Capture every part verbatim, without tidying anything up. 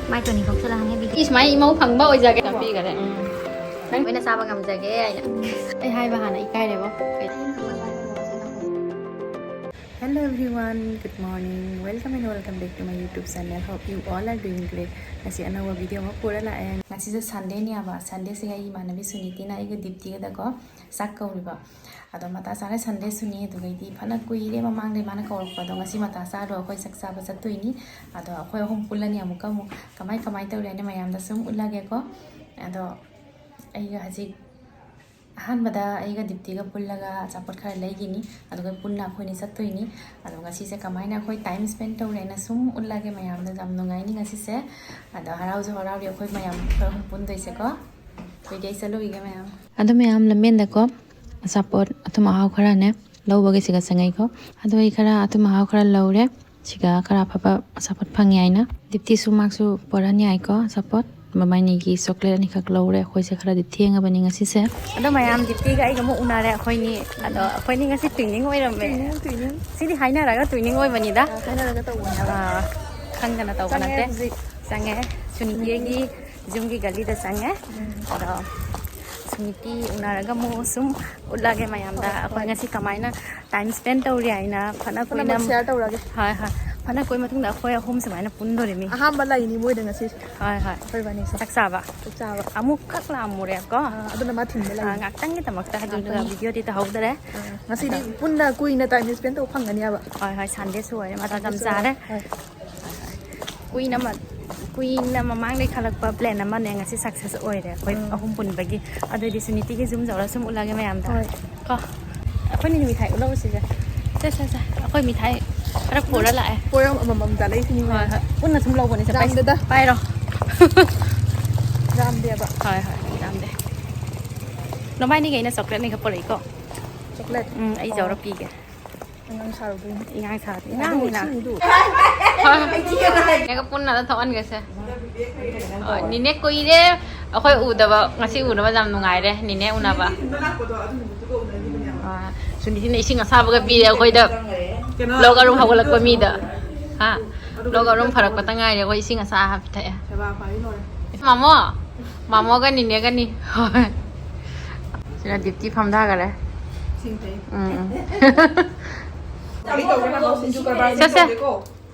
ꯃꯥꯏ ꯇꯣꯅꯤ ꯀꯧꯁꯜꯂꯛꯑꯅꯤ ꯑꯗꯨꯗꯤ꯫ ꯏꯁ, ꯃꯥꯏ ꯏꯃꯧ ꯐꯪꯕ ꯑꯣꯏꯖꯒꯦ꯫ ꯇꯥꯛꯄꯤꯈꯔꯦ꯫ ꯎꯝ꯫ ꯅꯪ ꯂꯣꯏꯅ ꯆꯥꯕ ꯉꯝꯖꯒꯦ ꯍꯥꯏꯅ꯫ ꯑꯩ ꯍꯥꯏꯕ ꯍꯥꯟꯅ ꯏꯀꯥꯏꯔꯦꯕꯣ꯫ Hello everyone, good morning. Welcome and welcome back to my YouTube channel. Hope you all are doing great. ꯉꯁꯤ ꯑꯅꯧꯕ video ꯑꯃ ꯄꯨꯔ ꯂꯥꯛꯑꯦ꯫ ꯉꯁꯤꯁꯦ Sundayꯅꯦꯕ꯫ Sundayꯁꯦ ꯑꯩ ꯏꯃꯥꯟꯅꯕꯤ ꯁꯨꯅꯤꯇꯤꯅ ꯑꯩꯒ ꯗꯤꯞꯇꯤꯒꯗꯀꯣ ꯆꯥꯛ ꯀꯧꯔꯤꯕ꯫ ꯑꯗꯣ ꯃꯇꯥ ꯆꯥꯔꯦ, Sunday ꯁꯨꯅꯤ꯫ ꯑꯗꯨꯒꯩꯗꯤ ꯐꯅ ꯀꯨꯏꯔꯦ ꯃꯃꯥꯡꯗꯩ ꯃꯥꯅ ꯀꯧꯔꯛꯄꯗꯣ꯫ ꯉꯁꯤ ꯃꯇꯥ ꯆꯥꯔꯣ, ꯑꯩꯈꯣꯏ ꯆꯥꯛ ꯆꯥꯕ ꯆꯠꯇꯣꯏꯅꯤ꯫ ꯑꯗꯣ ꯑꯩꯈꯣꯏ ꯑꯍꯨꯝ ꯄꯨꯜꯂꯅꯤ ꯑꯃꯨꯛꯀ ꯑꯃꯨꯛ꯫ ꯀꯃꯥꯏ ꯀꯃꯥꯏ ꯇꯧꯔꯤ ꯍꯥꯏꯅ ꯃꯌꯥꯝꯗ ꯁꯨꯝ ꯎꯠꯂꯒꯦꯀꯣ꯫ ꯑꯗꯣ ꯑꯩꯒ ꯍꯧꯖꯤꯛ ꯑꯍꯥꯟꯕꯗ ꯑꯩꯒ ꯗꯤꯞꯇꯤꯒ ꯄꯨꯜꯂꯒ ꯑꯆꯥꯄꯣꯠ ꯈꯔ ꯂꯩꯈꯤꯅꯤ, ꯑꯗꯨꯒ ꯄꯨꯟꯅ ꯑꯩꯈꯣꯏꯅꯤ ꯆꯠꯇꯣꯏꯅꯤ꯫ ꯑꯗꯣ ꯉꯁꯤꯁꯦ ꯀꯃꯥꯏꯅ ꯑꯩꯈꯣꯏ time spend ꯇꯧꯔꯦꯅ ꯁꯨꯝ ꯎꯠꯂꯒꯦ ꯃꯌꯥꯝꯗ꯫ ꯌꯥꯝ ꯅꯨꯡꯉꯥꯏꯅꯤ ꯉꯁꯤꯁꯦ꯫ ꯑꯗꯣ ꯍꯔꯥꯎꯁꯨ ꯍꯔꯥꯎꯔꯤ ꯑꯩꯈꯣꯏ ꯃꯌꯥꯝ, ꯑꯩꯈꯣꯏ ꯑꯍꯨꯝ ꯄꯨꯟꯗꯣꯏꯁꯦꯀꯣ꯫ ꯀꯨꯏꯗꯦ ꯆꯠꯂꯨꯈꯤꯒꯦ ꯃꯌꯥꯝ꯫ ꯑꯗꯣ ꯃꯌꯥꯝ ꯂꯝꯕꯦꯟꯗꯀꯣ ꯑꯆꯥꯄꯣꯠ ꯑꯊꯨꯝ ꯑꯍꯥꯎ ꯈꯔꯅꯦ ꯂꯧꯕꯒꯤ ꯁꯤꯒ ꯆꯪꯉꯛꯏꯀꯣ꯫ ꯑꯗꯣ ꯑꯩ ꯈꯔ ꯑꯊꯨꯝ ꯑꯍꯥꯎ ꯈꯔ ꯂꯧꯔꯦ꯫ ꯁꯤꯒ ꯈꯔ ꯑꯐꯕ ꯑꯆꯥꯄꯣꯠ ꯐꯪꯉꯦ ꯍꯥꯏꯅ꯫ ꯗꯤꯞꯇꯤꯁꯨ ꯃꯥꯛꯁꯨ ꯄꯣꯔꯛꯑꯅꯤ ꯍꯥꯏꯀꯣ ꯑꯆꯥꯄꯣꯠ꯫ ꯃꯕꯥꯏꯅꯤꯒꯤ chocolate ꯑꯅꯤꯈꯛ ꯂꯧꯔꯦ꯫ ꯑꯩꯈꯣꯏꯁꯦ ꯈꯔꯗꯤ ꯊꯦꯡꯉꯕꯅꯤ ꯉꯁꯤꯁꯦ꯫ ꯑꯗꯣ ꯃꯌꯥꯝ ꯗꯤꯞꯇꯤꯒ ꯑꯩꯒ ꯑꯃꯨꯛ ꯎꯅꯔꯦ ꯑꯩꯈꯣꯏꯅꯤ꯫ ꯑꯗꯣ ꯑꯩꯈꯣꯏꯅꯤ ꯉꯁꯤ twinning ꯑꯣꯏꯔꯝꯃꯦ꯫ Twinning, twinning꯫ ꯁꯤꯗꯤ ꯍꯥꯏꯅꯔꯒ twinning ꯑꯣꯏꯕꯅꯤꯗ꯫ ꯑ, ꯍꯥꯏꯅꯔꯒ ꯇꯧꯕꯅꯦꯕ꯫ ꯑ, ꯈꯪꯗꯅ ꯇꯧꯕ ꯆꯪꯉꯦ ꯅꯠꯇꯦ꯫ ꯍꯧꯖꯤꯛ꯫ ꯆꯪꯉꯦ꯫ ꯁꯨꯅꯤꯇꯤꯒꯤ ꯌꯨꯝꯒꯤ ꯒꯂꯤꯗ ꯆꯪꯉꯦ꯫ ꯎꯝ꯫ ꯑꯗꯣ ꯁꯨꯅꯤꯇꯤ ꯎꯅꯔꯒ ꯑꯃꯨꯛ ꯁꯨꯝ ꯎꯠꯂꯒꯦ ꯃꯌꯥꯝꯗ꯫ ꯍꯣꯏ, ꯑꯩꯈꯣꯏ ꯍꯣꯏ꯫ ꯉꯁꯤ ꯀꯃꯥꯏꯅ time spend ꯇꯧꯔꯤ ꯍꯥꯏꯅ ꯐꯅ ꯀꯨꯏꯅ꯫ ꯄꯨꯝꯅꯃꯛ share ꯇꯧꯔꯒꯦ꯫ ꯍꯣꯏ, ꯍꯣꯏ꯫ ꯐꯅ ꯀꯨꯏ ꯃꯇꯨꯡꯗ ꯑꯩꯈꯣꯏ ꯑꯍꯨꯝ ꯁꯨꯃꯥꯏꯅ ꯄꯨꯟꯗꯣꯔꯤꯃꯤ꯫ ꯑꯍꯥꯟꯕ ꯂꯩꯅꯤ ꯃꯣꯏꯗ ꯉꯁꯤ꯫ ꯍꯣꯏ, ꯍꯣꯏ꯫ ꯑꯩꯈꯣꯏ ꯏꯕꯥꯅꯤꯁꯦ꯫ ꯆꯥꯛ ꯆꯥꯕ꯫ ꯆꯥꯛ ꯆꯥꯕ꯫ ꯑꯃꯨꯛꯈꯛ ꯂꯥꯛꯑꯝꯃꯨꯔꯦꯀꯣ꯫ ꯑꯥ, ꯑꯗꯨꯅ ꯃꯥ ꯊꯤꯟꯕ ꯂꯩꯅꯤ꯫ ꯑꯥ, ꯉꯥꯛꯇꯪꯒꯤꯗꯃꯛꯇ꯫ ꯑꯗꯨꯅ ꯉꯥꯛꯇꯪꯒꯤ꯫ Videoꯗꯤ ꯇꯧꯍꯧꯗꯔꯦ꯫ ꯑꯥ, ꯉꯁꯤꯗꯤ ꯑꯗꯣ ꯄꯨꯟꯅ ꯀꯨꯏꯅ time spend ꯇꯧꯕ ꯐꯪꯒꯅꯤ ꯍꯥꯏꯕ꯫ ꯍꯣꯏ, ꯍꯣꯏ, Sundayꯁꯨ ꯑꯣꯏꯔꯦ, ꯃꯇꯝ ꯆꯞ ꯆꯥꯔꯦ꯫ ꯍꯣꯏ꯫ ꯀꯨꯏꯅ ꯃ-, ꯀꯨꯏꯅ ꯃꯃꯥꯡꯗꯩ ꯈꯜꯂꯛꯄ plan ꯑꯃꯅꯦ, ꯉꯁꯤ success ꯑꯣꯏꯔꯦ ꯑꯩꯈꯣꯏ ꯎꯝ꯫ ꯑꯍꯨꯝ ꯄꯨꯟꯕꯒꯤ꯫ ꯑꯗꯨꯑꯣꯏꯗꯤ ꯁꯨꯅꯤꯇꯤꯒꯤ ꯌꯨꯝ ꯌꯧꯔ ꯁꯨꯝ ꯎꯠꯂꯒꯦ ꯃꯌꯥꯝꯗ꯫ ꯍꯣꯏ꯫ ꯀꯣ꯫ ꯑꯩꯈꯣꯏꯅꯤ ꯃꯤꯊꯥꯏ ꯎꯠꯂꯧꯔꯁꯤꯁꯦ꯫ ꯁꯦ, ꯁꯦ, ꯁꯦ꯫ ꯑꯩꯈꯣꯏ ꯃꯤꯊꯥꯏ ꯈꯔ ꯄꯨꯔ ꯂꯥꯛꯑꯦ꯫ ꯄꯣꯔꯝ ꯑꯃꯃꯝ ꯆꯥꯂꯛꯏꯁꯤꯅꯤ ꯍꯣꯏ, ꯃꯌꯥꯝ꯫ ꯍꯣꯏ꯫ ꯄꯨꯟꯅ ꯁꯨꯝ ꯂꯧꯕꯅꯦ꯫ ꯁꯦ, ꯄꯩꯁ-, ꯌꯥꯝꯗꯦꯗ꯫ ꯄꯥꯏꯔꯣ꯫ ꯌꯥꯝꯗꯦꯕ꯫ ꯍꯣꯏ, ꯍꯣꯏ, ꯌꯥꯝꯗꯦ꯫ ꯅꯕꯥꯏꯅꯤꯒꯤ ꯑꯩꯅ chocolate ꯑꯅꯤꯈꯛ ꯄꯨꯔꯛꯏꯀꯣ꯫ Chocolate? ꯎꯝ, ꯑꯩ ꯑꯣ꯫ ꯌꯧꯔ ꯄꯤꯒꯦ꯫ ꯑꯉꯥꯡ ꯁꯥꯔꯨꯗꯣꯏꯅꯤ꯫ ꯏꯉꯥꯡ ꯁꯥꯔꯗꯤ ꯑꯗꯨ ꯏꯉꯥꯡꯅꯤꯅ꯫ ꯏꯁꯤꯡꯗꯨ꯫ ꯍꯣꯏ꯫ ꯅꯦꯒ ꯄꯨꯟꯅ ꯑꯗꯨꯝ ꯊꯣꯛꯍꯟꯒꯦꯁꯦ꯫ ꯍꯣꯏ, ꯅꯤꯅꯦ ꯀꯨꯏꯔꯦ ꯑꯩꯈꯣꯏ ꯎꯗꯕ, ꯉꯁꯤ ꯎꯅꯕ ꯌꯥꯝ ꯅꯨꯡꯉꯥꯏꯔꯦ ꯅꯤꯅꯦ ꯎꯅꯕ꯫ ꯅꯨꯃꯤꯠ ꯊꯤꯟꯕ ꯂꯥꯛꯄꯗꯣ ꯑꯗꯨ ꯅꯨꯃꯤꯠꯇꯨꯒ ꯎꯅꯈꯤꯕꯅꯦꯕ꯫ ꯑꯥ, ꯁꯨꯅꯤꯇꯤꯅ ꯏꯁꯤꯡ ꯑꯁꯥꯕꯒ ꯄꯤꯔꯦ ꯑꯩꯈꯣꯏꯗ꯫ ꯀꯩꯅꯣ, ꯂꯧ ꯑꯔꯨꯝ ꯍꯧꯒꯠꯂꯛꯄ ꯃꯤꯗ꯫ ꯂꯣꯛ ꯑꯔꯨꯝ ꯐꯔꯛꯄꯇ ꯉꯥꯏꯔꯦ, ꯑꯩꯈꯣꯏ ꯏꯁꯤꯡ ꯑꯁꯥꯕ ꯍꯥꯞꯄꯤ ꯊꯛꯑꯦ꯫ ꯁꯦꯕꯥ ꯐꯔꯤ ꯂꯣꯏꯔꯦ꯫ ꯃꯥꯃꯣ, ꯃꯥꯃꯣꯒ ꯅꯤꯅꯦꯒꯅꯤ꯫ ꯍꯣꯏ꯫ ꯁꯤꯅ ꯗꯤꯞꯇꯤ ꯐꯝꯊꯈꯔꯦ꯫ ꯏꯁꯤꯡ ꯊꯛꯏ꯫ ꯎꯝ, ꯎꯝ꯫ ꯀꯔꯤ ꯇꯧꯒꯦ ꯍꯥꯏꯕ? ꯁꯤꯡꯖꯨ ꯀꯔꯕꯥꯔ ꯆꯠꯁꯦ꯫ ꯇꯧꯒꯦꯀꯣ꯫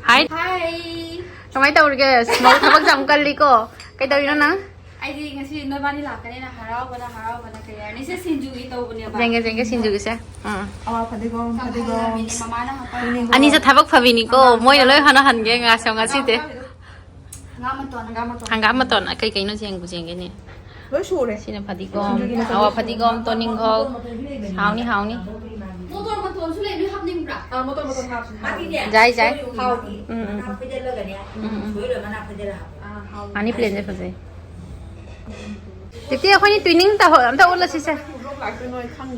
ꯍꯥꯏ꯫ ꯍꯥꯏ꯫ ꯀꯃꯥꯏꯅ ꯇꯧꯔꯤꯒꯦ? ꯃꯧ ꯊꯕꯛꯁꯦ ꯌꯥꯝ ꯀꯜꯂꯤꯀꯣ꯫ ꯀꯩꯗꯧꯔꯤꯅꯣ ꯅꯪ? ꯑꯩꯗꯤ ꯉꯁꯤ ꯅꯣꯏꯕꯥꯅꯤ ꯂꯥꯛꯀꯅꯦꯅ ꯍꯔꯥꯎꯕꯅ, ꯍꯔꯥꯎꯕꯅ ꯀꯩ ꯍꯥꯏꯔꯅꯤ? ꯁꯦ ꯁꯤꯡꯖꯨꯒꯤ ꯇꯧꯕꯅꯦꯕ꯫ ꯌꯦꯡꯒꯦ, ꯌꯦꯡꯒꯦ ꯁꯤꯡꯖꯨꯒꯤꯁꯦ꯫ ꯎꯝ꯫ ꯑꯋꯥ ꯐꯗꯤꯒꯣꯝ, ꯐꯗꯤꯒꯣꯝ꯫ ꯃꯃꯥꯅ ꯍꯥꯞꯄ꯫ ꯑꯅꯤꯁꯦ ꯊꯕꯛ ꯐꯕꯤꯅꯤꯀꯣ, ꯃꯣꯏꯅ ꯂꯣꯏ ꯍꯣꯠꯅꯍꯟꯒꯦ ꯉꯥꯁꯦ ꯉꯁꯤꯗꯤ꯫ ꯍꯪꯒꯥꯝ ꯃꯇꯣꯟ꯫ ꯍꯪꯒꯥꯝ ꯃꯇꯣꯟ꯫ ꯍꯪꯒꯥꯝ ꯃꯇꯣꯟ ꯀꯩ ꯀꯩꯅꯣ ꯌꯦꯡꯕꯨ ꯌꯦꯡꯒꯦꯅꯦ꯫ ꯂꯣꯏ ꯁꯨꯔꯦ꯫ ꯁꯤꯅ ꯐꯗꯤꯒꯣꯝ, ꯁꯤꯡꯖꯨꯒꯤ ꯃꯆꯜ ꯑꯋꯥ ꯂꯣꯏ ꯁꯨꯔꯦ꯫ ꯐꯗꯤꯒꯣꯝ, ꯇꯣꯅꯤꯡꯈꯣꯛ꯫ ꯍꯥꯎꯅꯤ, ꯍꯥꯎꯅꯤ꯫ ꯃꯣꯇꯣꯔ ꯃꯇꯣꯟꯁꯨ ꯂꯩ, ꯅꯣꯏ ꯍꯥꯞꯅꯤꯡꯕ꯭ꯔꯥ? ꯑꯥ, ꯃꯣꯇꯣꯔ ꯃꯇꯣꯟ ꯍꯥꯞꯁꯤ꯫ ꯍꯥꯎꯅꯤ꯫ ꯌꯥꯏ, ꯌꯥꯏ꯫ ꯍꯥꯎꯅꯤ꯫ ꯎꯝ, ꯎꯝ, ꯎꯝ꯫ ꯎꯝ, ꯎꯝ꯫ ꯑꯥ, ꯍꯥꯎꯅꯤ꯫ ꯃꯅꯤ ꯄ꯭ꯂꯦꯟꯁꯦ ꯐꯖꯩ꯫ ꯇꯤꯇꯤ, ꯑꯩꯈꯣꯏꯅꯤ ꯇ꯭ꯋꯤꯅꯤꯡ ꯇꯧꯍꯧ-, ꯑꯝꯇ ꯎꯠꯂꯁꯤꯁꯦ꯫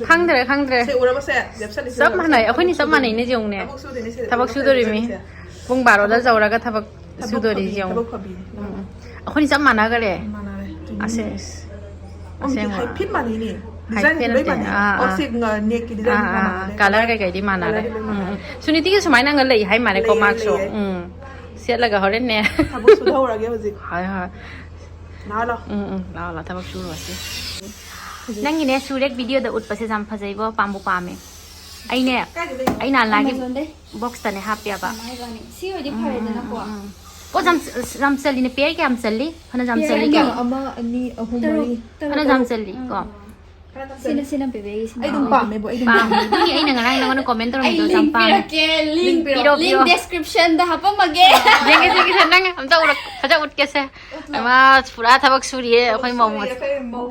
ꯈꯪꯗ꯭ꯔꯦ, ꯈꯪꯗ꯭ꯔꯦ꯫ ꯁꯦ ꯎꯔꯕꯁꯦ? ꯂꯦꯞꯁꯜꯂꯤꯁꯦ ꯆꯞ ꯎꯔꯕꯁꯦ? ꯃꯥꯟꯅꯩ, ꯑꯩꯈꯣꯏꯅꯤ ꯆꯞ ꯃꯥꯟꯅꯩꯅꯦ, ꯌꯦꯡꯉꯨꯅꯦ꯫ ꯊꯕꯛ ꯁꯨꯗꯣꯏꯅꯦ ꯁꯤꯗ꯫ ꯊꯕꯛ ꯁꯨꯗꯣꯔꯤꯃꯤ꯫ ꯂꯦꯞꯁꯜꯂꯤꯁꯦ꯫ ꯄꯨꯡ ꯕꯥꯔꯣꯗ ꯊꯕꯛ ꯌꯧꯔꯒ ꯊꯕꯛ ꯊꯕꯛ ꯁꯨꯗꯣꯔꯤ ꯐꯕꯤ, ꯌꯦꯡꯉꯨ꯫ ꯊꯕꯛ ꯐꯕꯤ꯫ ꯎꯝ, ꯎꯝ꯫ ꯑꯩꯈꯣꯏꯅꯤ ꯆꯞ ꯃꯥꯟꯅꯈꯔꯦ꯫ ꯃꯥꯟꯅꯔꯦ꯫ ꯇ꯭ꯋꯤꯅꯤꯡ꯫ ꯑꯁꯦ-, ꯑꯣ, ꯑꯁꯦꯡꯕ꯫ ꯍꯥꯏꯐꯦꯠ ꯃꯥꯟꯅꯩꯅꯦ꯫ ꯍꯥꯏꯐꯦꯠ ꯗꯤꯖꯥꯏꯟꯗꯤ ꯂꯣꯏ ꯅꯠꯇꯦ꯫ ꯃꯥꯟꯅꯩ꯫ ꯑꯥ, ꯑꯣ, ꯑꯥ꯫ ꯁꯤ ꯉ-, ꯅꯦꯛꯀꯤ ꯑꯥ, ꯗꯤꯖꯥꯏꯟꯗꯤ ꯑꯥ, ꯑꯥ꯫ ꯃꯥꯟꯅꯕꯅꯦ꯫ ꯀꯂꯔ ꯀꯂꯔ, ꯀꯩꯀꯩꯗꯤ ꯃꯥꯟꯅꯔꯦ꯫ ꯀꯂꯔꯗꯤ ꯂꯣꯏ ꯎꯝ, ꯃꯥꯟꯅꯔꯦ꯫ ꯎꯝ꯫ ꯁꯨꯅꯤꯇꯤꯒꯤꯁꯨ ꯁꯨꯃꯥꯏꯅ ꯑꯃ ꯂꯩ ꯍꯥꯏ ꯃꯥꯜꯂꯦꯀꯣ, ꯂꯩꯌꯦ, ꯃꯥꯛꯁꯨ꯫ ꯂꯩꯌꯦ꯫ ꯎꯝ꯫ ꯁꯦꯠꯂꯒ ꯍꯣꯔꯦꯟꯅꯦ꯫ ꯊꯕꯛ ꯁꯨꯊꯍꯧꯔꯒꯦ ꯍꯧꯖꯤꯛ꯫ ꯍꯣꯏ, ꯍꯣꯏ꯫ ꯂꯥꯛꯑꯣ, ꯂꯥꯛꯑꯣ꯫ ꯎꯝ, ꯎꯝ, ꯂꯥꯛꯑꯣ, ꯂꯥꯛꯑꯣ, ꯊꯕꯛ ꯁꯨꯔꯨꯔꯁꯤ꯫ ꯅꯪꯒꯤꯅꯦ, ꯁꯨꯔꯦꯛ ꯚꯤꯗꯤꯑꯣꯗ ꯎꯠꯄꯁꯦ ꯌꯥꯝ ꯐꯖꯩꯕꯣ, ꯄꯥꯝꯕꯨ ꯄꯥꯝꯃꯦ꯫ ꯑꯩꯅꯦ, ꯀꯥꯏꯗ ꯂꯩꯅꯣ? ꯑꯩ ꯅꯍꯥꯟ ꯂꯥꯛꯒꯤ Amazon ꯗꯩ꯫ ꯕꯣꯛꯁꯇꯅꯦ ꯍꯥꯞꯄꯦꯕ꯫ ꯃꯥꯏ ꯏꯕꯥꯅꯤ꯫ ꯁꯤ ꯑꯣꯏꯗꯤ ꯎꯝ, ꯎꯝ, ꯐꯔꯦꯗꯅꯀꯣ꯫ ꯎꯝ, ꯎꯝ꯫ ꯄꯣꯠ ꯌꯥꯝ, ꯌꯥꯝ ꯆꯜꯂꯤꯅꯦ, ꯄꯦꯌꯔ ꯀꯌꯥꯝ ꯆꯜꯂꯤ? ꯐꯅ ꯌꯥꯝ ꯄꯦꯌꯔ ꯆꯜꯂꯤ ꯑꯅꯤ, ꯀꯌꯥ? ꯑꯃ, ꯑꯅꯤ, ꯑꯍꯨꯝ, ꯇꯔꯨꯛ, ꯃꯔꯤ꯫ ꯇꯔꯨꯛ, ꯐꯅ ꯌꯥꯝ ꯇꯔꯨꯛ꯫ ꯆꯜꯂꯤ, ꯎꯝ꯫ ꯀꯣ? ꯁꯤꯅ, ꯁꯤꯅ ꯕꯦꯕꯤꯒꯤ ꯁꯤꯅ꯫ ꯑꯩ ꯑꯗꯨꯝ ꯄꯥꯝꯃꯦꯕꯣ, ꯑꯩ ꯑꯗꯨꯝ ꯄꯥꯝꯃꯦ꯫ ꯄꯥꯝꯃꯦ꯫ ꯑꯗꯨꯒꯤ ꯑꯩꯅ ꯉꯔꯥꯡ ꯅꯉꯣꯟꯗ ꯀꯣꯃꯦꯟ ꯑꯩ ꯇꯧꯔꯝꯃꯤꯗꯣ ꯌꯥꯝ ꯂꯤꯡ ꯄꯥꯝꯃꯦ꯫ ꯄꯤꯔꯛꯀꯦ, ꯂꯤꯡ, ꯂꯤꯡ ꯄꯤꯔꯛꯑꯣ, ꯂꯤꯡ ꯄꯤꯔꯛꯑꯣ꯫ ꯗꯦꯁꯀ꯭ꯔꯤꯞꯁꯟꯗ ꯍꯥꯞꯄꯝꯃꯒꯦ꯫ ꯌꯦꯡꯒꯦ, ꯌꯦꯡꯒꯦ, ꯅꯪ ꯑꯝꯇ ꯎꯔꯛ-, ꯐꯖ ꯎꯠꯀꯦꯁꯦ꯫ ꯎꯠꯂꯣ꯫ ꯏꯃꯥ, ꯄꯨꯔꯥ ꯊꯕꯛ ꯁꯨꯔꯤꯌꯦ ꯑꯩꯈꯣꯏ ꯃꯧ ꯃꯆꯥ꯫ ꯑꯩꯈꯣꯏ ꯃꯧ꯫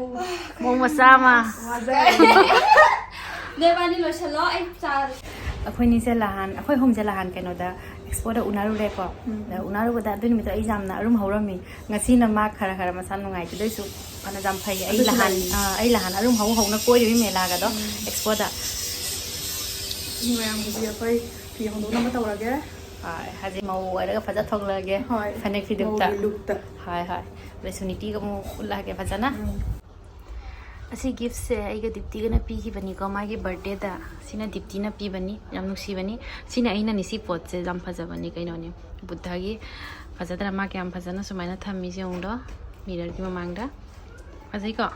ꯃꯧ ꯃꯆꯥ ꯑꯃ꯫ ꯋꯥꯖꯔꯦ꯫ ꯅꯣꯏꯕꯥꯅꯤ ꯂꯣꯏꯁꯜꯂꯣ, ꯑꯩ ꯆꯥ꯫ ꯑꯩꯈꯣꯏꯅꯤꯁꯦ ꯅꯍꯥꯟ, ꯑꯩꯈꯣꯏ ꯑꯍꯨꯝꯁꯦ ꯅꯍꯥꯟ ꯀꯩꯅꯣꯗ, ꯑꯦꯛꯁꯄꯣꯗ ꯎꯅꯔꯨꯔꯦꯀꯣ꯫ ꯎꯝ꯫ ꯑꯗ ꯎꯅꯔꯨꯕꯗ ꯑꯗꯨ ꯅꯨꯃꯤꯠꯇꯣ ꯑꯩ ꯌꯥꯝꯅ ꯑꯔꯨꯝ ꯍꯧꯔꯝꯃꯤ꯫ ꯉꯁꯤꯅ ꯃꯥ ꯈꯔ ꯈꯔ ꯃꯁꯥ ꯅꯨꯡꯉꯥꯏꯇꯦ, ꯑꯗꯨꯏꯁꯨ ꯐꯅ ꯌꯥꯝ ꯐꯩ꯫ ꯑꯩ ꯑꯗꯨꯁꯨ ꯅꯍꯥꯟ, ꯂꯩꯌꯦ꯫ ꯑꯥ, ꯑꯩ ꯅꯍꯥꯟ ꯑꯔꯨꯝ ꯍꯧ ꯍꯧꯅ ꯀꯣꯏꯔꯨꯏ ꯃꯦꯂꯥꯒꯗꯣ, ꯎꯝ꯫ ꯑꯦꯛꯁꯄꯣꯗ꯫ ꯃꯌꯥꯝꯒꯤꯗꯤ ꯑꯩꯈꯣꯏ ꯐꯤ ꯍꯣꯡꯗꯣꯛꯅꯕ ꯇꯧꯔꯒꯦ꯫ ꯍꯣꯏ, ꯍꯧꯖꯤꯛ ꯃꯧ ꯑꯣꯏꯔꯒ ꯐꯖ ꯊꯣꯛꯂꯛꯑꯒꯦ꯫ ꯍꯣꯏ, ꯐꯅꯦꯛ ꯐꯤꯗꯨꯛꯇ꯫ ꯃꯧꯒꯤ ꯂꯨꯛꯇ꯫ ꯍꯣꯏ, ꯍꯣꯏ꯫ ꯑꯗꯩ ꯁꯨꯅꯤꯇꯤꯒ ꯑꯃꯨꯛ ꯎꯠꯂꯛꯑꯒꯦ ꯐꯖꯅ꯫ ꯎꯝ꯫ ꯑꯁꯤ gift ꯁꯦ ꯑꯩꯒ ꯗꯤꯞꯇꯤꯒꯅ ꯄꯤꯈꯤꯕꯅꯤꯀꯣ, ꯃꯥꯒꯤ birthday ꯗ꯫ ꯁꯤꯅ ꯗꯤꯞꯇꯤꯅ ꯄꯤꯕꯅꯤ, ꯌꯥꯝ ꯅꯨꯡꯁꯤꯕꯅꯤ꯫ ꯁꯤꯅ ꯑꯩꯅꯅꯤ꯫ ꯁꯤ ꯄꯣꯠꯁꯦ ꯌꯥꯝ ꯐꯖꯕꯅꯤ, ꯀꯩꯅꯣꯅꯤ, ꯕꯨꯙꯒꯤ꯫ ꯐꯖꯗ꯭ꯔꯥ? ꯃꯥ ꯀꯌꯥꯝ ꯐꯖꯅ ꯁꯨꯃꯥꯏꯅ ꯊꯝꯃꯤꯁꯦ ꯌꯦꯡꯉꯨꯗꯣ, mirror ꯒꯤ ꯃꯃꯥꯡꯗ꯫ ꯐꯖꯩꯀꯣ?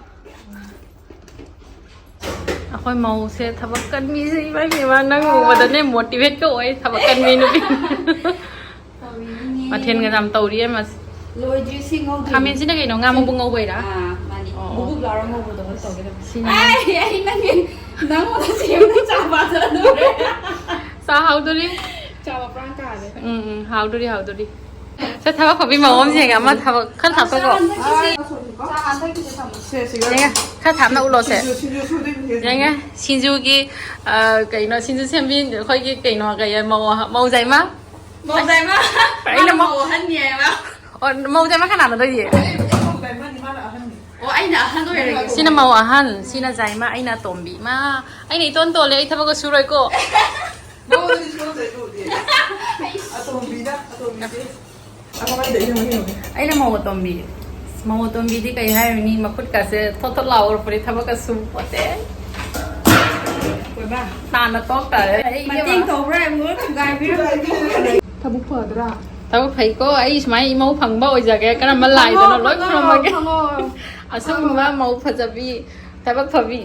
ꯑꯩꯈꯣꯏ ꯃꯧꯁꯦ ꯊꯕꯛ ꯀꯟꯕꯤꯁꯦ, ꯏꯃꯥ ꯏꯕꯦꯝꯃ, ꯅꯪ ꯎꯕꯗꯅꯦ motivate ꯀ ꯑꯣꯏ, ꯊꯕꯛ ꯀꯟꯕꯤ ꯅꯨꯄꯤ꯫ ꯇꯧꯔꯤꯅꯤꯅꯦ꯫ ꯃꯊꯦꯜꯒ ꯌꯥꯝ ꯇꯧꯔꯤꯌꯦ ꯃꯁꯤ꯫ ꯂꯣꯏꯗ꯭ꯔꯤ, ꯁꯤ ꯉꯧꯗ꯭ꯔꯤ꯫ ꯈꯥꯃꯦꯟꯁꯤꯅ ꯀꯩꯅꯣ? ꯉꯥ ꯃꯔꯨ ꯉꯧꯕꯩꯔꯥ? ꯑꯥ, ꯃꯥꯅꯤ꯫ ꯑꯣ꯫ ꯕꯨꯛ ꯕꯨꯛ ꯂꯥꯎꯔ ꯉꯧꯕꯗꯧꯅ ꯇꯧꯒꯦ ꯇꯧꯕ꯫ ꯁꯤꯅ ꯑꯩ, ꯑꯩ ꯅꯪꯒꯤ, ꯅꯪꯉꯣꯟꯗ ꯁꯦꯝꯕ ꯆꯥ ꯄꯥꯖꯗꯣꯔꯦ꯫ ꯆꯥ ꯍꯥꯎꯗꯣꯔꯤ꯫ ꯆꯥꯕ ꯄ꯭ꯔꯥꯟ ꯇꯥꯔꯦ꯫ ꯎꯝ, ꯎꯝ, ꯍꯥꯎꯗꯣꯔꯤ, ꯍꯥꯎꯗꯣꯔꯤ꯫ ꯁꯦ, ꯊꯕꯛ ꯐꯕꯤ ꯃꯑꯣꯡ ꯑꯃ ꯌꯦꯡꯉꯦ, ꯑꯃ ꯊꯕꯛ ꯈꯔ ꯊꯥꯞꯇꯣꯛꯈꯣ꯫ ꯆꯥ ꯍꯟꯗꯛꯀꯤꯁꯦ ꯊꯝꯃꯣ꯫ ꯆꯥ ꯍꯟꯗꯛꯀꯤꯁꯦ ꯊꯝꯃꯣ꯫ ꯁꯦ, ꯁꯤꯒ ꯌꯦꯡꯉꯦ, ꯈꯔ ꯊꯥꯞꯅ ꯎꯠꯂꯣꯁꯦ꯫ ꯁꯤꯡꯖꯨ, ꯁꯤꯡꯖꯨ ꯁꯨꯗꯣꯏꯅꯦ, ꯁꯤꯡꯖꯨ꯫ ꯌꯦꯡꯉꯦ, ꯁꯤꯡꯖꯨꯒꯤ, ꯑ, ꯀꯩꯅꯣ, ꯁꯤꯡꯖꯨ ꯁꯦꯝꯕꯤ ꯑꯩꯈꯣꯏꯒꯤ ꯀꯩꯅꯣ, ꯀꯩ, ꯃꯧ, ꯃꯧꯖꯥꯏꯃ꯫ ꯃꯧꯖꯥꯏꯃ꯫ ꯑꯩꯅ ꯃꯥꯅ ꯃꯧ-, ꯃꯧ ꯑꯍꯟꯅꯤ ꯍꯥꯏꯕ꯫ ꯑꯣ, ꯃꯧꯖꯥꯏꯃ ꯀꯅꯥꯅꯣ ꯇꯧꯔꯤꯁꯦ? ꯑꯩ, ꯑꯩ ꯃꯧꯖꯥꯏꯃꯅꯤ, ꯃꯥꯅ ꯑꯍꯟꯅꯤ꯫ ꯑꯣ, ꯑꯩꯅ ꯑꯍꯟ ꯑꯣꯏꯔꯒꯦ꯫ ꯁꯤꯅ ꯃꯧ ꯑꯍꯟ, ꯁꯤꯅ ꯖꯥꯏꯃ, ꯑꯩꯅ ꯑꯇꯣꯝꯕꯤ꯫ ꯃꯥ, ꯑꯩꯅ ꯏꯇꯣꯟ ꯇꯣꯜꯂꯦ, ꯑꯩ ꯊꯕꯛꯀ ꯁꯨꯔꯣꯏꯀꯣ꯫ ꯃꯉꯣꯟꯗꯗꯤ ꯁꯨꯔꯨ ꯆꯩꯔꯨꯗꯦ꯫ ꯑꯇꯣꯝꯕꯤꯗ, ꯑꯇꯣꯝꯕꯤꯁꯦ꯫ ꯑꯩꯈꯣꯏꯗ ꯏꯅꯦ ꯃꯍꯤ ꯍꯧꯔꯦ꯫ ꯑꯩꯅ ꯃꯧ ꯑꯇꯣꯝꯕꯤ꯫ ꯃꯧ ꯑꯇꯣꯝꯕꯤꯗꯤ ꯀꯩ ꯍꯥꯏꯔꯨꯅꯤ? ꯃꯈꯨꯠꯀꯥꯁꯦ ꯊꯣꯠ ꯊꯣꯠ ꯂꯥꯎꯔꯛꯄꯅꯤ, ꯊꯕꯛꯀ ꯁꯨ ꯄꯣꯠꯇꯦ꯫ ꯀꯣꯏꯕ꯫ ꯅꯥꯟꯅ ꯇꯣꯛ ꯇꯥꯔꯦ꯫ ꯃꯇꯦꯡ ꯇꯧꯕ꯭ꯔꯥ? ꯑꯃꯨꯛ ꯊꯨꯒꯥꯏꯕꯤꯔꯝꯃꯣ꯫ ꯊꯕꯛ ꯐꯗ꯭ꯔꯥ? ꯊꯕꯛ ꯐꯩꯀꯣ꯫ ꯑꯩ ꯁꯨꯃꯥꯏꯅ ꯏꯃꯧ ꯐꯪꯕ ꯑꯣꯏꯖꯒꯦ꯫ ꯀꯔꯝꯕ ꯂꯥꯏꯗꯅꯣ ꯂꯣꯏ ꯐꯪꯉꯣ, ꯈꯨꯔꯨꯝꯃꯒꯦ꯫ ꯐꯪꯉꯣ꯫ ꯑꯁꯨꯝꯕ ꯃꯧ ꯐꯖꯕꯤ, ꯊꯕꯛ ꯐꯕꯤ꯫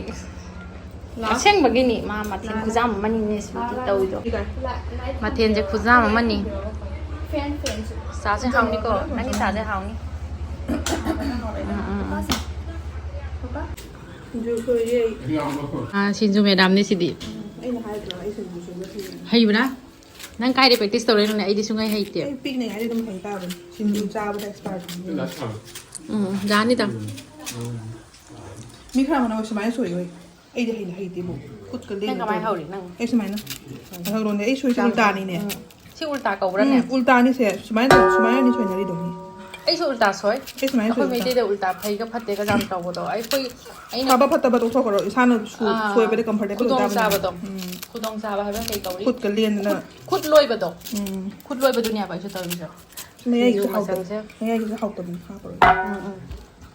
ꯂꯥꯛ꯫ ꯑꯁꯦꯡꯕꯒꯤꯅꯤ, ꯃꯥ ꯃꯊꯦꯜ ꯂꯥꯛ꯫ ꯈꯨꯖꯥꯝ ꯑꯃꯅꯤꯅꯦ ꯁ꯭ꯋꯤꯇꯤ ꯂꯥꯛ꯫ ꯇꯧꯔꯤꯗꯣ꯫ ꯂꯥꯛ꯫ ꯃꯊꯦꯜꯁꯦ ꯈꯨꯖꯥꯝ ꯑꯃꯅꯤ꯫ ꯐꯦꯟ, ꯐꯦꯟꯁꯨ꯫ ꯆꯥꯁꯦ ꯍꯥꯎꯅꯤꯀꯣ? ꯅꯪꯒꯤ ꯆꯥꯁꯦ ꯍꯥꯎꯅꯤ꯫ ꯎꯝ, ꯎꯝ, ꯎꯝ꯫ ꯁꯤꯡꯖꯨ ꯁꯣꯏꯔꯦ ꯑꯩ꯫ ꯑꯥ, ꯁꯤꯡꯖꯨ ꯃꯦꯗꯥꯝꯅꯤ ꯁꯤꯗꯤ꯫ ꯑꯩꯅ ꯍꯥꯏꯗ꯭ꯔꯣ ꯑꯩ ꯁꯤꯡꯖꯨ ꯁꯨꯡꯕ ꯍꯩꯌꯦ꯫ ꯍꯩꯕ꯭ꯔꯥ? ꯅꯪ ꯀꯥꯏꯗ practice ꯇꯧꯔꯛꯏꯅꯣꯅꯦ? ꯑꯩꯗꯤ ꯁꯨꯡꯍꯩ ꯍꯩꯇꯦ꯫ ꯑꯩ ꯄꯤꯛꯅꯉꯥꯏꯗꯩ ꯑꯗꯨꯝ ꯍꯩ ꯇꯥꯕꯅꯤ꯫ ꯁꯤꯡꯖꯨ ꯆꯥꯕꯗ expert ꯅꯤ꯫ ꯎꯝ, ꯌꯥꯅꯤꯗ꯫ ꯃꯤ ꯈꯔ ꯑꯃꯅ ꯁꯨꯃꯥꯏꯅ ꯁꯣꯏ ꯍꯣꯏ꯫ ꯑꯩꯗꯤ ꯍꯩ-, ꯍꯩꯇꯦꯕꯣ꯫ ꯈꯨꯠꯀ ꯅꯪ ꯂꯦꯡꯒ ꯀꯃꯥꯏꯅ ꯇꯧꯔꯤ꯫ ꯍꯧꯔꯤ ꯅꯪ? ꯑꯩ ꯁꯨꯃꯥꯏꯅ꯫ ꯃꯊꯛꯂꯣꯝꯗ ꯑꯩ ꯁꯣꯏꯁꯦ ꯎꯜꯇꯥꯅꯤꯅꯦ꯫ ꯎꯝ꯫ ꯁꯤ ꯎꯜꯇꯥ ꯀꯧꯕ꯭ꯔꯅꯦ? ꯎꯝ, ꯎꯜꯇꯥꯅꯤꯁꯦ꯫ ꯁꯨꯃꯥꯏꯅ ꯇꯧ-, ꯁꯨꯃꯥꯏꯅꯅꯤ ꯁꯣꯏꯅꯔꯤꯗꯣ ꯃꯤ꯫ ꯑꯩꯁꯨ ꯎꯜꯇꯥ ꯁꯣꯏ꯫ ꯑꯩ ꯁꯨꯃꯥꯏꯅ ꯑꯩꯈꯣꯏ ꯁꯣꯏ ꯎꯜꯇꯥ꯫ ꯃꯩꯇꯩꯗ ꯎꯜꯇꯥ ꯐꯩꯒ ꯐꯠꯇꯦꯒ ꯌꯥꯝ ꯇꯧꯕꯗꯣ꯫ ꯑꯩꯈꯣꯏ, ꯑꯩꯅ ꯐꯕ ꯐꯠꯇꯕ ꯇꯣꯛꯊꯣꯛꯈ꯭ꯔꯣ꯫ ꯏꯁꯥꯅ ꯁꯨ-, ꯑꯥ, ꯁꯣꯏꯕꯗ comfortable ꯑꯣꯏꯇꯥꯕꯅꯦ꯫ ꯈꯨꯗꯣꯡꯆꯥꯕꯗꯣ꯫ ꯎꯝ꯫ ꯈꯨꯗꯣꯡꯆꯥꯕ ꯍꯥꯏꯕ ꯀꯩ ꯀꯧꯔꯤ? ꯈꯨꯠꯀ ꯂꯦꯟꯗꯅ꯫ ꯈꯨꯠ, ꯈꯨꯠ ꯂꯣꯏꯕꯗꯣ꯫ ꯎꯝ꯫ ꯈꯨꯠ ꯂꯣꯏꯕꯗꯨꯅꯦꯕ ꯑꯩꯁꯨ ꯇꯧꯔꯤꯁꯦ꯫ ꯃꯌꯥꯏꯒꯤꯁꯨ ꯁꯤꯡꯖꯨ ꯍꯥꯎꯇꯕ-, ꯃꯆꯜꯁꯦ꯫ ꯃꯌꯥꯏꯒꯤꯁꯨ ꯍꯥꯎꯇꯕꯅꯤ, ꯍꯥꯞꯄꯔꯣꯏ꯫ ꯎꯝ, ꯎꯝ꯫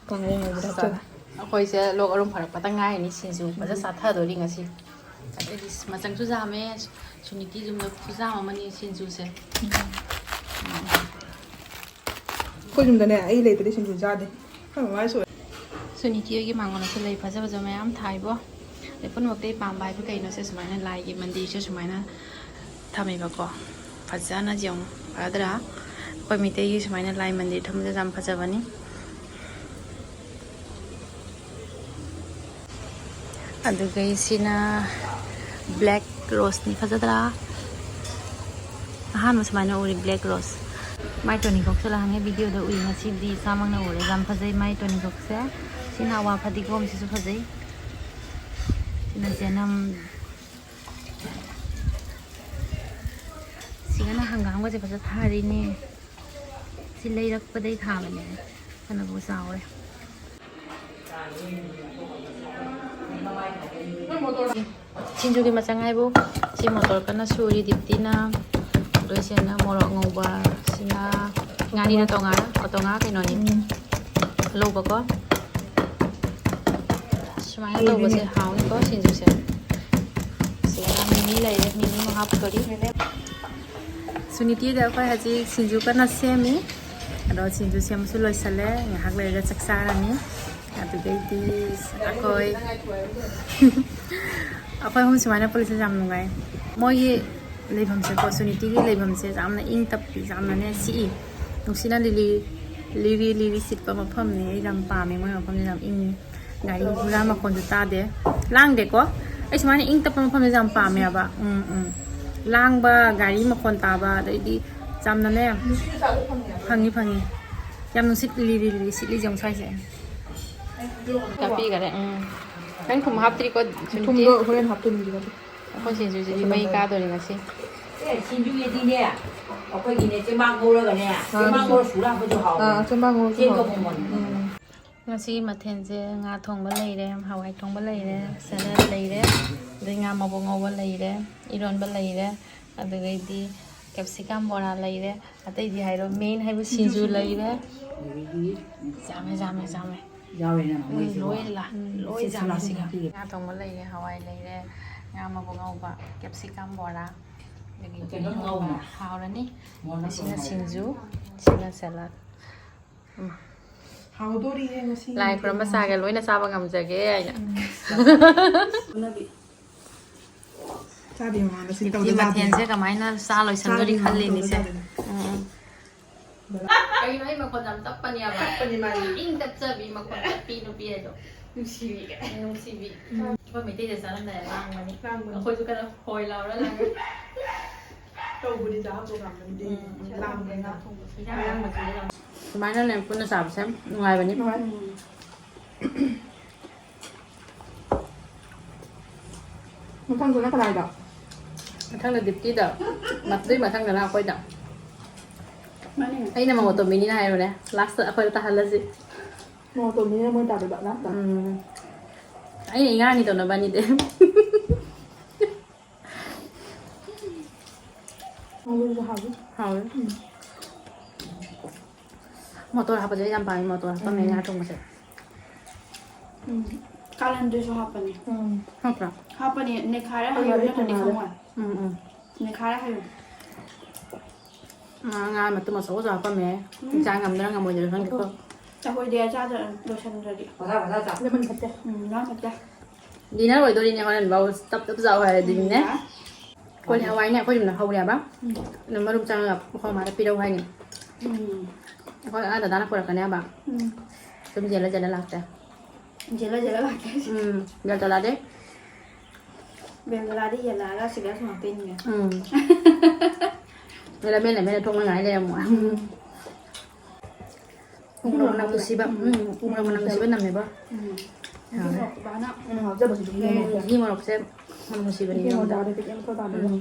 ꯀꯥꯡꯉꯧ ꯉꯧꯕꯗ ꯍꯥꯞꯆꯔꯦ꯫ ꯑꯩꯈꯣꯏꯁꯦ ꯂꯣꯛ ꯑꯔꯨꯝ ꯐꯔꯛꯄꯗ ꯉꯥꯏꯔꯤꯅꯤ, ꯁꯤꯡꯖꯨ ꯐꯖ ꯆꯥꯊꯗꯣꯔꯤ ꯉꯁꯤ꯫ ꯑꯗꯩꯗꯤ ꯃꯆꯪꯁꯨ ꯌꯥꯝꯃꯦ, ꯁꯨꯅꯤꯇꯤ ꯌꯨꯝꯗ ꯈꯨꯌꯥꯝ ꯑꯃꯅꯤ ꯁꯤꯡꯖꯨꯁꯦ꯫ ꯑꯩꯈꯣꯏ ꯌꯨꯝꯗꯅꯦ, ꯑꯩ ꯂꯩꯇ꯭ꯔꯗꯤ ꯁꯤꯡꯖꯨ ꯆꯥꯗꯦ꯫ ꯑꯩꯈꯣꯏ ꯃꯃꯥꯏ ꯁꯣꯏ꯫ ꯁꯨꯅꯤꯇꯤ ꯍꯣꯏꯒꯤ ꯃꯥꯡꯒꯣꯟꯗꯁꯨ ꯂꯩ ꯐꯖ ꯐꯖꯕ ꯃꯌꯥꯝ ꯊꯥꯏꯕꯣ꯫ ꯑꯗꯩ ꯄꯨꯝꯅꯃꯛꯇꯒꯤ ꯄꯥꯝꯕ ꯍꯥꯏꯕꯨ ꯀꯩꯅꯣꯁꯦ, ꯁꯨꯃꯥꯏꯅ ꯂꯥꯏꯒꯤ ꯃꯟꯗꯤꯔꯁꯨ ꯁꯨꯃꯥꯏꯅ ꯊꯝꯃꯦꯕꯀꯣ꯫ ꯐꯖꯅ ꯌꯦꯡꯉꯨ, ꯐꯗ꯭ꯔꯥ? ꯑꯩꯈꯣꯏ ꯃꯩꯇꯩꯒꯤ ꯁꯨꯃꯥꯏꯅ ꯂꯥꯏ ꯃꯟꯗꯤꯔ ꯊꯝꯕꯁꯦ ꯌꯥꯝ ꯐꯖꯕꯅꯤ꯫ ꯑꯗꯨꯒ ꯁꯤꯅ black roseꯅꯤ, ꯐꯖꯗ꯭ꯔꯥ? ꯑꯍꯥꯟꯕ ꯁꯨꯃꯥꯏꯅ ꯎꯔꯤ black rose꯫ ꯃꯥꯏ ꯇꯣꯅꯤꯀꯣꯛꯁꯦ ꯂꯥꯡꯉꯦ, videoꯗ ꯎꯏ, ꯉꯁꯤꯗꯤ ꯏꯁꯥꯃꯛꯅ ꯎꯔꯦ꯫ ꯌꯥꯝ ꯐꯖꯩ ꯃꯥꯏ ꯇꯣꯅꯤꯀꯣꯛꯁꯦ꯫ ꯁꯤꯅ ꯑꯋꯥ ꯐꯗꯤꯒꯣꯝꯁꯤꯁꯨ ꯐꯖꯩ꯫ ꯁꯤꯅ ꯆꯅꯝ꯫ ꯁꯤꯒꯅ ꯍꯪꯒꯥꯝꯒꯁꯦ ꯐꯖ ꯊꯥꯔꯤꯅꯦ꯫ ꯁꯤ ꯂꯩꯔꯛꯄꯗꯩ ꯊꯥꯕꯅꯦ꯫ ꯐꯅꯕꯨ ꯆꯥꯎꯔꯦ꯫ ꯁꯤꯡꯖꯨꯒꯤ ꯃꯆꯪ ꯍꯥꯏꯕꯨ, ꯁꯤ ꯃꯣꯇꯣꯔ ꯀꯟꯅ ꯁꯨꯔꯤ ꯗꯤꯞꯇꯤꯅ꯫ ꯑꯗꯨꯒ ꯁꯤꯅ ꯃꯣꯔꯣꯛ ꯑꯉꯧꯕ, ꯁꯤꯅ ꯉꯥꯔꯤꯅ ꯇꯣꯉꯥꯟ, ꯇꯣꯉꯥꯟ ꯀꯩꯅꯣꯅꯤ, ꯂꯧꯕꯀꯣ꯫ ꯁꯨꯃꯥꯏꯅ ꯇꯧꯕꯁꯦ ꯍꯥꯎꯅꯤꯀꯣ ꯁꯤꯡꯖꯨꯁꯦ꯫ ꯁꯤꯗ ꯃꯤꯃꯤ ꯂꯩꯔꯦ, ꯃꯤꯃꯤ ꯑꯃꯨꯛ ꯍꯥꯞꯇꯣꯔꯤ꯫ ꯁꯨꯅꯤꯇꯤꯗ ꯑꯩꯈꯣꯏ ꯍꯧꯖꯤꯛ ꯁꯤꯡꯖꯨ ꯀꯟꯅ ꯁꯦꯝꯃꯤ꯫ ꯑꯗꯣ ꯁꯤꯡꯖꯨ ꯁꯦꯝꯕꯁꯨ ꯂꯣꯏꯁꯜꯂꯦ, ꯉꯥꯏꯍꯥꯛ ꯂꯩꯔꯒ ꯆꯥꯛ ꯆꯥꯔꯅꯤ꯫ ꯑꯗꯨꯗꯩꯗꯤ ꯑꯩꯈꯣꯏ ꯑꯩꯈꯣꯏ ꯑꯍꯨꯝ ꯁꯨꯃꯥꯏꯅ ꯄꯨꯜꯂꯤꯁꯦ ꯌꯥꯝ ꯅꯨꯡꯉꯥꯏ꯫ ꯃꯣꯏꯒꯤ ꯂꯩꯐꯝꯁꯦꯀꯣ, ꯁꯨꯅꯤꯇꯤꯒꯤ ꯂꯩꯐꯝꯁꯦ ꯌꯥꯝꯅ ꯏꯪ ꯇꯞꯄꯤ, ꯌꯥꯝꯅꯅꯦ ꯆꯤꯛꯏ꯫ ꯅꯨꯡꯁꯤꯠꯅ ꯂꯤꯔꯤ ꯂꯤꯔꯤ ꯂꯤꯔꯤ ꯁꯤꯠꯄ ꯃꯐꯝꯅꯤ꯫ ꯑꯩ ꯌꯥꯝ ꯄꯥꯝꯃꯦ ꯃꯣꯏ ꯃꯐꯝꯁꯦ, ꯌꯥꯝ ꯏꯪꯉꯤ꯫ ꯒꯥꯔꯤ ꯍꯨꯔꯥ ꯃꯈꯣꯟꯁꯨ ꯇꯥꯗꯦ, ꯂꯥꯡꯗꯦꯀꯣ꯫ ꯑꯩ ꯁꯨꯃꯥꯏꯅ ꯏꯪ ꯇꯞꯄ ꯃꯐꯝꯁꯦ ꯌꯥꯝ ꯄꯥꯝꯃꯦꯕ꯫ ꯎꯝ ꯎꯝ꯫ ꯂꯥꯡꯕ, ꯒꯥꯔꯤ ꯃꯈꯣꯟ ꯇꯥꯕ, ꯑꯗꯩꯗꯤ ꯌꯥꯝꯅꯅꯦ꯫ ꯐꯪꯉꯤ ꯐꯪꯉꯤ꯫ ꯌꯥꯝ ꯅꯨꯡꯁꯤꯠ ꯂꯤꯔꯤ ꯂꯤꯔꯤ ꯁꯤꯠꯂꯤꯁꯦ ꯌꯦꯡꯉꯨ ꯁ꯭ꯋꯥꯏꯁꯦ꯫ ꯇꯥꯛꯄꯤꯈꯔꯦ꯫ ꯎꯝ꯫ ꯅꯪ ꯊꯨꯝ ꯍꯥꯞꯇ꯭ꯔꯤꯀꯣ, ꯁꯨꯅꯤꯇꯤ? ꯊꯨꯝꯗꯣ ꯍꯣꯔꯦꯟ ꯍꯥꯞꯇꯣꯏꯅꯤ ꯑꯗꯨꯒ꯫ ꯑꯩꯈꯣꯏ ꯁꯤꯡꯖꯨꯁꯤꯗꯤ ꯃꯩ ꯀꯥꯗꯣꯔꯤ ꯉꯁꯤ꯫ ꯑꯦ, ꯁꯤꯡꯖꯨꯒꯤꯗꯤꯅꯦ, ꯑꯩꯈꯣꯏꯒꯤꯅꯦ, ꯆꯦꯡꯃꯥꯡ ꯉꯧꯔꯒꯅꯦ, ꯆꯦꯡꯃꯥꯡ ꯉꯧꯔ ꯁꯨꯔ ꯍꯥꯞꯄꯁꯨ ꯍꯥꯎꯕꯅꯦ꯫ ꯑꯥ, ꯆꯦꯡꯃꯥꯡ ꯉꯧꯔꯁꯨ ꯆꯦꯡꯒ ꯍꯥꯎꯕꯅꯦ꯫ ꯃꯪꯒꯟꯒ꯫ ꯎꯝ꯫ ꯉꯁꯤꯒꯤ ꯃꯊꯦꯜꯁꯦ ꯉꯥ ꯊꯣꯡꯕ ꯂꯩꯔꯦ, ꯍꯋꯥꯏ ꯊꯣꯡꯕ ꯂꯩꯔꯦ, ꯁꯦꯂꯦꯠ ꯂꯩꯔꯦ, ꯑꯗꯩ ꯉꯥ ꯃꯔꯨ ꯉꯧꯕ ꯂꯩꯔꯦ, ꯏꯔꯣꯟꯕ ꯂꯩꯔꯦ, ꯑꯗꯨꯗꯩꯗꯤ ꯀꯦꯞꯁꯤꯀꯝ ꯕꯣꯔꯥ ꯂꯩꯔꯦ, ꯑꯇꯩꯗꯤ ꯍꯥꯏꯔꯣ, main ꯍꯥꯏꯕꯨ ꯁꯤꯡꯖꯨ ꯂꯩꯔꯦ꯫ ꯌꯥꯝꯃꯦ, ꯌꯥꯝꯃꯦ, ꯌꯥꯝꯃꯦ꯫ ꯌꯥꯎꯔꯦꯅ ꯎꯝ, ꯃꯣꯏꯁꯦꯀꯣ꯫ ꯂꯣꯏ ꯂꯥ-, ꯎꯝ, ꯂꯣꯏ ꯁꯤ ꯆꯥꯅꯤ ꯁꯂꯥꯠꯁꯤ ꯁꯤꯒ꯫ ꯍꯥꯞꯄꯤꯔꯦ꯫ ꯉꯥ ꯊꯣꯡꯕ ꯂꯩꯔꯦ, ꯍꯋꯥꯏ ꯂꯩꯔꯦ, ꯉꯥ ꯃꯀꯨ ꯉꯧꯕ, capsicum ꯕꯣꯔꯥ, ꯑꯗꯒꯤ ꯀꯩꯅꯣ ꯏꯔꯣꯟꯕ꯫ ꯉꯧꯕ꯫ ꯍꯥꯎꯔꯅꯤ꯫ ꯃꯣꯔꯣꯛ ꯑꯁꯤꯅ ꯉꯧꯕ꯫ ꯁꯤꯡꯖꯨ, ꯁꯤꯅ ꯁꯂꯥꯠ꯫ ꯎꯝ꯫ ꯍꯥꯎꯗꯣꯔꯤꯍꯦ ꯉꯁꯤ ꯂꯥꯏ ꯈꯨꯔꯨꯝꯕ ꯅꯨꯃꯤꯠꯇꯤ꯫ ꯁꯥꯒꯦ, ꯂꯣꯏꯅ ꯆꯥꯕ ꯉꯝꯖꯒꯦ ꯍꯥꯏꯅ꯫ ꯎꯝ꯫ ꯎꯅꯕꯤ꯫ ꯆꯥꯗꯦ ꯃꯃꯥꯡꯗ ꯁꯤ ꯇꯤꯞꯇꯤ ꯇꯧꯗ ꯆꯥꯗꯦ꯫ ꯃꯊꯦꯜꯁꯦ ꯀꯃꯥꯏꯅ ꯆꯥ ꯂꯣꯏꯁꯟꯗꯣꯔꯤ ꯆꯥꯗꯦ ꯃꯃꯥꯡꯗ ꯈꯜꯂꯤꯅꯤꯁꯦ꯫ ꯇꯧꯗ ꯆꯥꯗꯦ꯫ ꯎꯝ꯫ ꯀꯩꯅꯣ ꯑꯩ ꯃꯈꯣꯟ ꯌꯥꯝ ꯇꯞꯄꯅꯦꯕ꯫ ꯇꯞꯄꯅꯤ ꯃꯥꯗꯤ꯫ ꯏꯪ ꯇꯞꯆꯕꯤ ꯃꯈꯣꯟ ꯇꯞꯄꯤ ꯅꯨꯄꯤ ꯍꯥꯏꯗꯣ꯫ ꯅꯨꯡꯁꯤꯕꯤ꯫ ꯅꯨꯡꯁꯤꯕꯤ꯫ ꯎꯝ꯫ ꯑꯩꯈꯣꯏ ꯃꯩꯇꯩꯗ ꯆꯥꯔꯝꯗꯥꯏ ꯂꯥꯡꯕꯅꯤ꯫ ꯂꯥꯡꯕꯅꯤ꯫ ꯑꯩꯈꯣꯏꯁꯨ ꯈꯔ ꯍꯣꯏ ꯂꯥꯎꯔ ꯂꯥꯡꯉꯦ꯫ ꯇꯧꯕꯗꯤ ꯆꯥꯕ ꯄ꯭ꯔꯣꯒ꯭ꯔꯥꯝꯗꯗꯤ ꯎꯝ, ꯂꯥꯡꯕꯅꯤꯅ꯫ ꯏꯟꯖꯥꯡ ꯃꯆꯨꯗ ꯂꯥꯡ-, ꯁꯨꯃꯥꯏꯅꯅꯦ ꯄꯨꯟꯅ ꯆꯥꯕꯁꯦ ꯌꯥꯝ ꯅꯨꯡꯉꯥꯏꯕꯅꯤ꯫ ꯅꯨꯡꯉꯥꯏ꯫ ꯎꯝ꯫ ꯃꯊꯪꯗꯨꯅ ꯀꯅꯥꯏꯗ? ꯃꯊꯪꯗ ꯗꯤꯞꯇꯤꯗ, ꯑꯗꯨꯏ ꯃꯊꯪꯗꯅ ꯑꯩꯈꯣꯏꯗ꯫ ꯃꯥꯅꯦ꯫ ꯑꯩꯅ ꯃꯉꯣꯟ ꯇꯣꯝꯕꯤꯅꯤꯅ ꯍꯥꯏꯔꯨꯔꯦ, ꯂꯥꯁꯇ ꯑꯩꯈꯣꯏꯗ ꯇꯥꯍꯜꯂꯁꯤ꯫ ꯃꯉꯣꯟ ꯇꯣꯝꯕꯤꯅꯤꯅ ꯃꯣꯏ ꯇꯥꯗꯣꯏꯕ ꯂꯥꯁꯇ꯫ ꯎꯝ꯫ ꯑꯩꯅ ꯏꯉꯥꯡꯅꯤꯗꯣ ꯅꯕꯥꯅꯤꯗꯤ꯫ ꯃꯣꯏꯁꯨ ꯍꯥꯎꯋꯤ꯫ ꯍꯥꯎꯋꯦ꯫ ꯎꯝ꯫ ꯃꯣꯇꯣꯔ ꯍꯥꯞꯄꯁꯦ ꯑꯩ ꯌꯥꯝ ꯄꯥꯝꯃꯦ, ꯃꯣꯇꯣꯔ ꯍꯥꯞꯄꯝꯃꯦ ꯎꯝ꯫ ꯉꯥ ꯊꯣꯡꯕꯁꯦ꯫ ꯎꯝ꯫ ꯀꯥꯂꯟꯗ꯭ꯔꯤꯁꯨ ꯍꯥꯞꯄꯅꯦ꯫ ꯎꯝ꯫ ꯍꯥꯞꯄ꯭ꯔꯥ? ꯍꯥꯞꯄꯅꯦ, ꯅꯦꯈꯥꯏꯔ ꯍꯩꯕ ꯍꯩꯕꯗꯤ ꯅꯠꯇ꯭ꯔꯗꯤ ꯇꯣꯉꯥꯜꯂꯦ꯫ ꯈꯪꯉꯣꯏ꯫ ꯎꯝ, ꯎꯝ꯫ ꯅꯦꯈꯥꯏꯔ ꯍꯩꯕ꯫ ꯉꯥ, ꯉꯥ ꯃꯇꯨꯝ ꯑꯆꯧ ꯑꯆꯧ ꯍꯥꯞꯄꯝꯃꯦ꯫ ꯎꯝ꯫ ꯆꯥ ꯉꯝꯗ꯭ꯔꯥ ꯉꯝꯃꯣꯏꯗ꯭ꯔꯥ ꯈꯪꯗꯦꯀꯣ꯫ ꯑꯩꯈꯣꯏꯗꯤ ꯆꯥꯗ-, ꯂꯣꯏꯁꯟꯗ꯭ꯔꯗꯤ꯫ ꯂꯦꯃꯟ ꯐꯠꯇꯦ꯫ ꯎꯝ, ꯂꯦꯃꯟ ꯐꯠꯇꯦ꯫ ꯗꯤꯅꯔ ꯑꯣꯏꯗꯣꯔꯤꯅꯦ ꯍꯣꯔꯦꯟ ꯕꯥꯎ ꯇꯞ ꯇꯞ ꯆꯥꯎ ꯍꯥꯏꯔꯦ ꯑꯗꯨꯅꯤꯅꯦ꯫ ꯎꯝ, ꯌꯥꯏ꯫ ꯀꯣꯂꯤ ꯍꯋꯥꯏꯅꯦ ꯑꯩꯈꯣꯏ ꯌꯨꯝꯗ ꯍꯧꯔꯦꯕ꯫ ꯎꯝ꯫ ꯑꯗꯨ ꯃꯔꯨꯝ ꯆꯪꯉꯒ ꯑꯩꯈꯣꯏ ꯃꯥꯗ ꯄꯤꯔꯛꯎ ꯍꯥꯏꯅꯤ꯫ ꯎꯝ꯫ ꯑꯩꯈꯣꯏ ꯑꯥ ꯗꯗꯥꯅ ꯄꯨꯔꯛꯀꯅꯤ ꯍꯥꯏꯕ꯫ ꯎꯝ꯫ ꯁꯨꯝ ꯌꯦꯜꯂ ꯌꯦꯜꯂ ꯂꯥꯛꯇꯦ꯫ ꯌꯦꯜꯂ ꯌꯦꯜꯂ ꯂꯥꯛꯇꯦ ꯍꯥꯏꯁꯦ꯫ ꯎꯝ꯫ ꯕꯦꯜ ꯇꯣꯂꯥꯗꯦ꯫ ꯕꯦꯜ ꯇꯣꯂꯥꯗꯤ ꯌꯦꯜꯂꯛꯑꯒ ꯁꯤꯗ ꯁꯨꯝ ꯍꯥꯞꯄꯛꯏꯅꯦ꯫ ꯎꯝ꯫ ꯂꯝꯃꯦꯟ ꯂꯝꯃꯦꯟꯅ ꯊꯣꯛꯅꯉꯥꯏ ꯂꯩꯔꯝꯃꯣ꯫ ꯎꯝ꯫ ꯎꯃꯣꯔꯣꯛ ꯃꯅꯝ ꯅꯨꯡꯁꯤꯕ꯫ ꯎꯝ꯫ ꯎꯝ, ꯎꯃꯣꯔꯣꯛ ꯃꯅꯝ ꯅꯨꯡꯁꯤꯕ ꯅꯝꯃꯦꯕ꯫ ꯎꯝ꯫ ꯍꯥꯎꯋꯦ꯫ ꯎꯃꯣꯔꯣꯛ ꯕꯥꯅ ꯎꯝ, ꯍꯥꯎꯖꯕꯁꯤꯗꯤ ꯎꯝ, ꯎꯃꯣꯔꯣꯛꯁꯦ꯫ ꯘꯤ ꯃꯣꯔꯣꯛꯁꯦ ꯃꯅꯝ ꯅꯨꯡꯁꯤꯕꯅꯤ ꯏꯆꯦ ꯌꯨꯝꯗ꯫ ꯃꯣꯟꯗꯥꯗ ꯄꯤꯛꯑꯦ ꯃꯈꯣꯏ ꯄꯥꯝꯃꯦꯕ꯫ ꯎꯝ꯫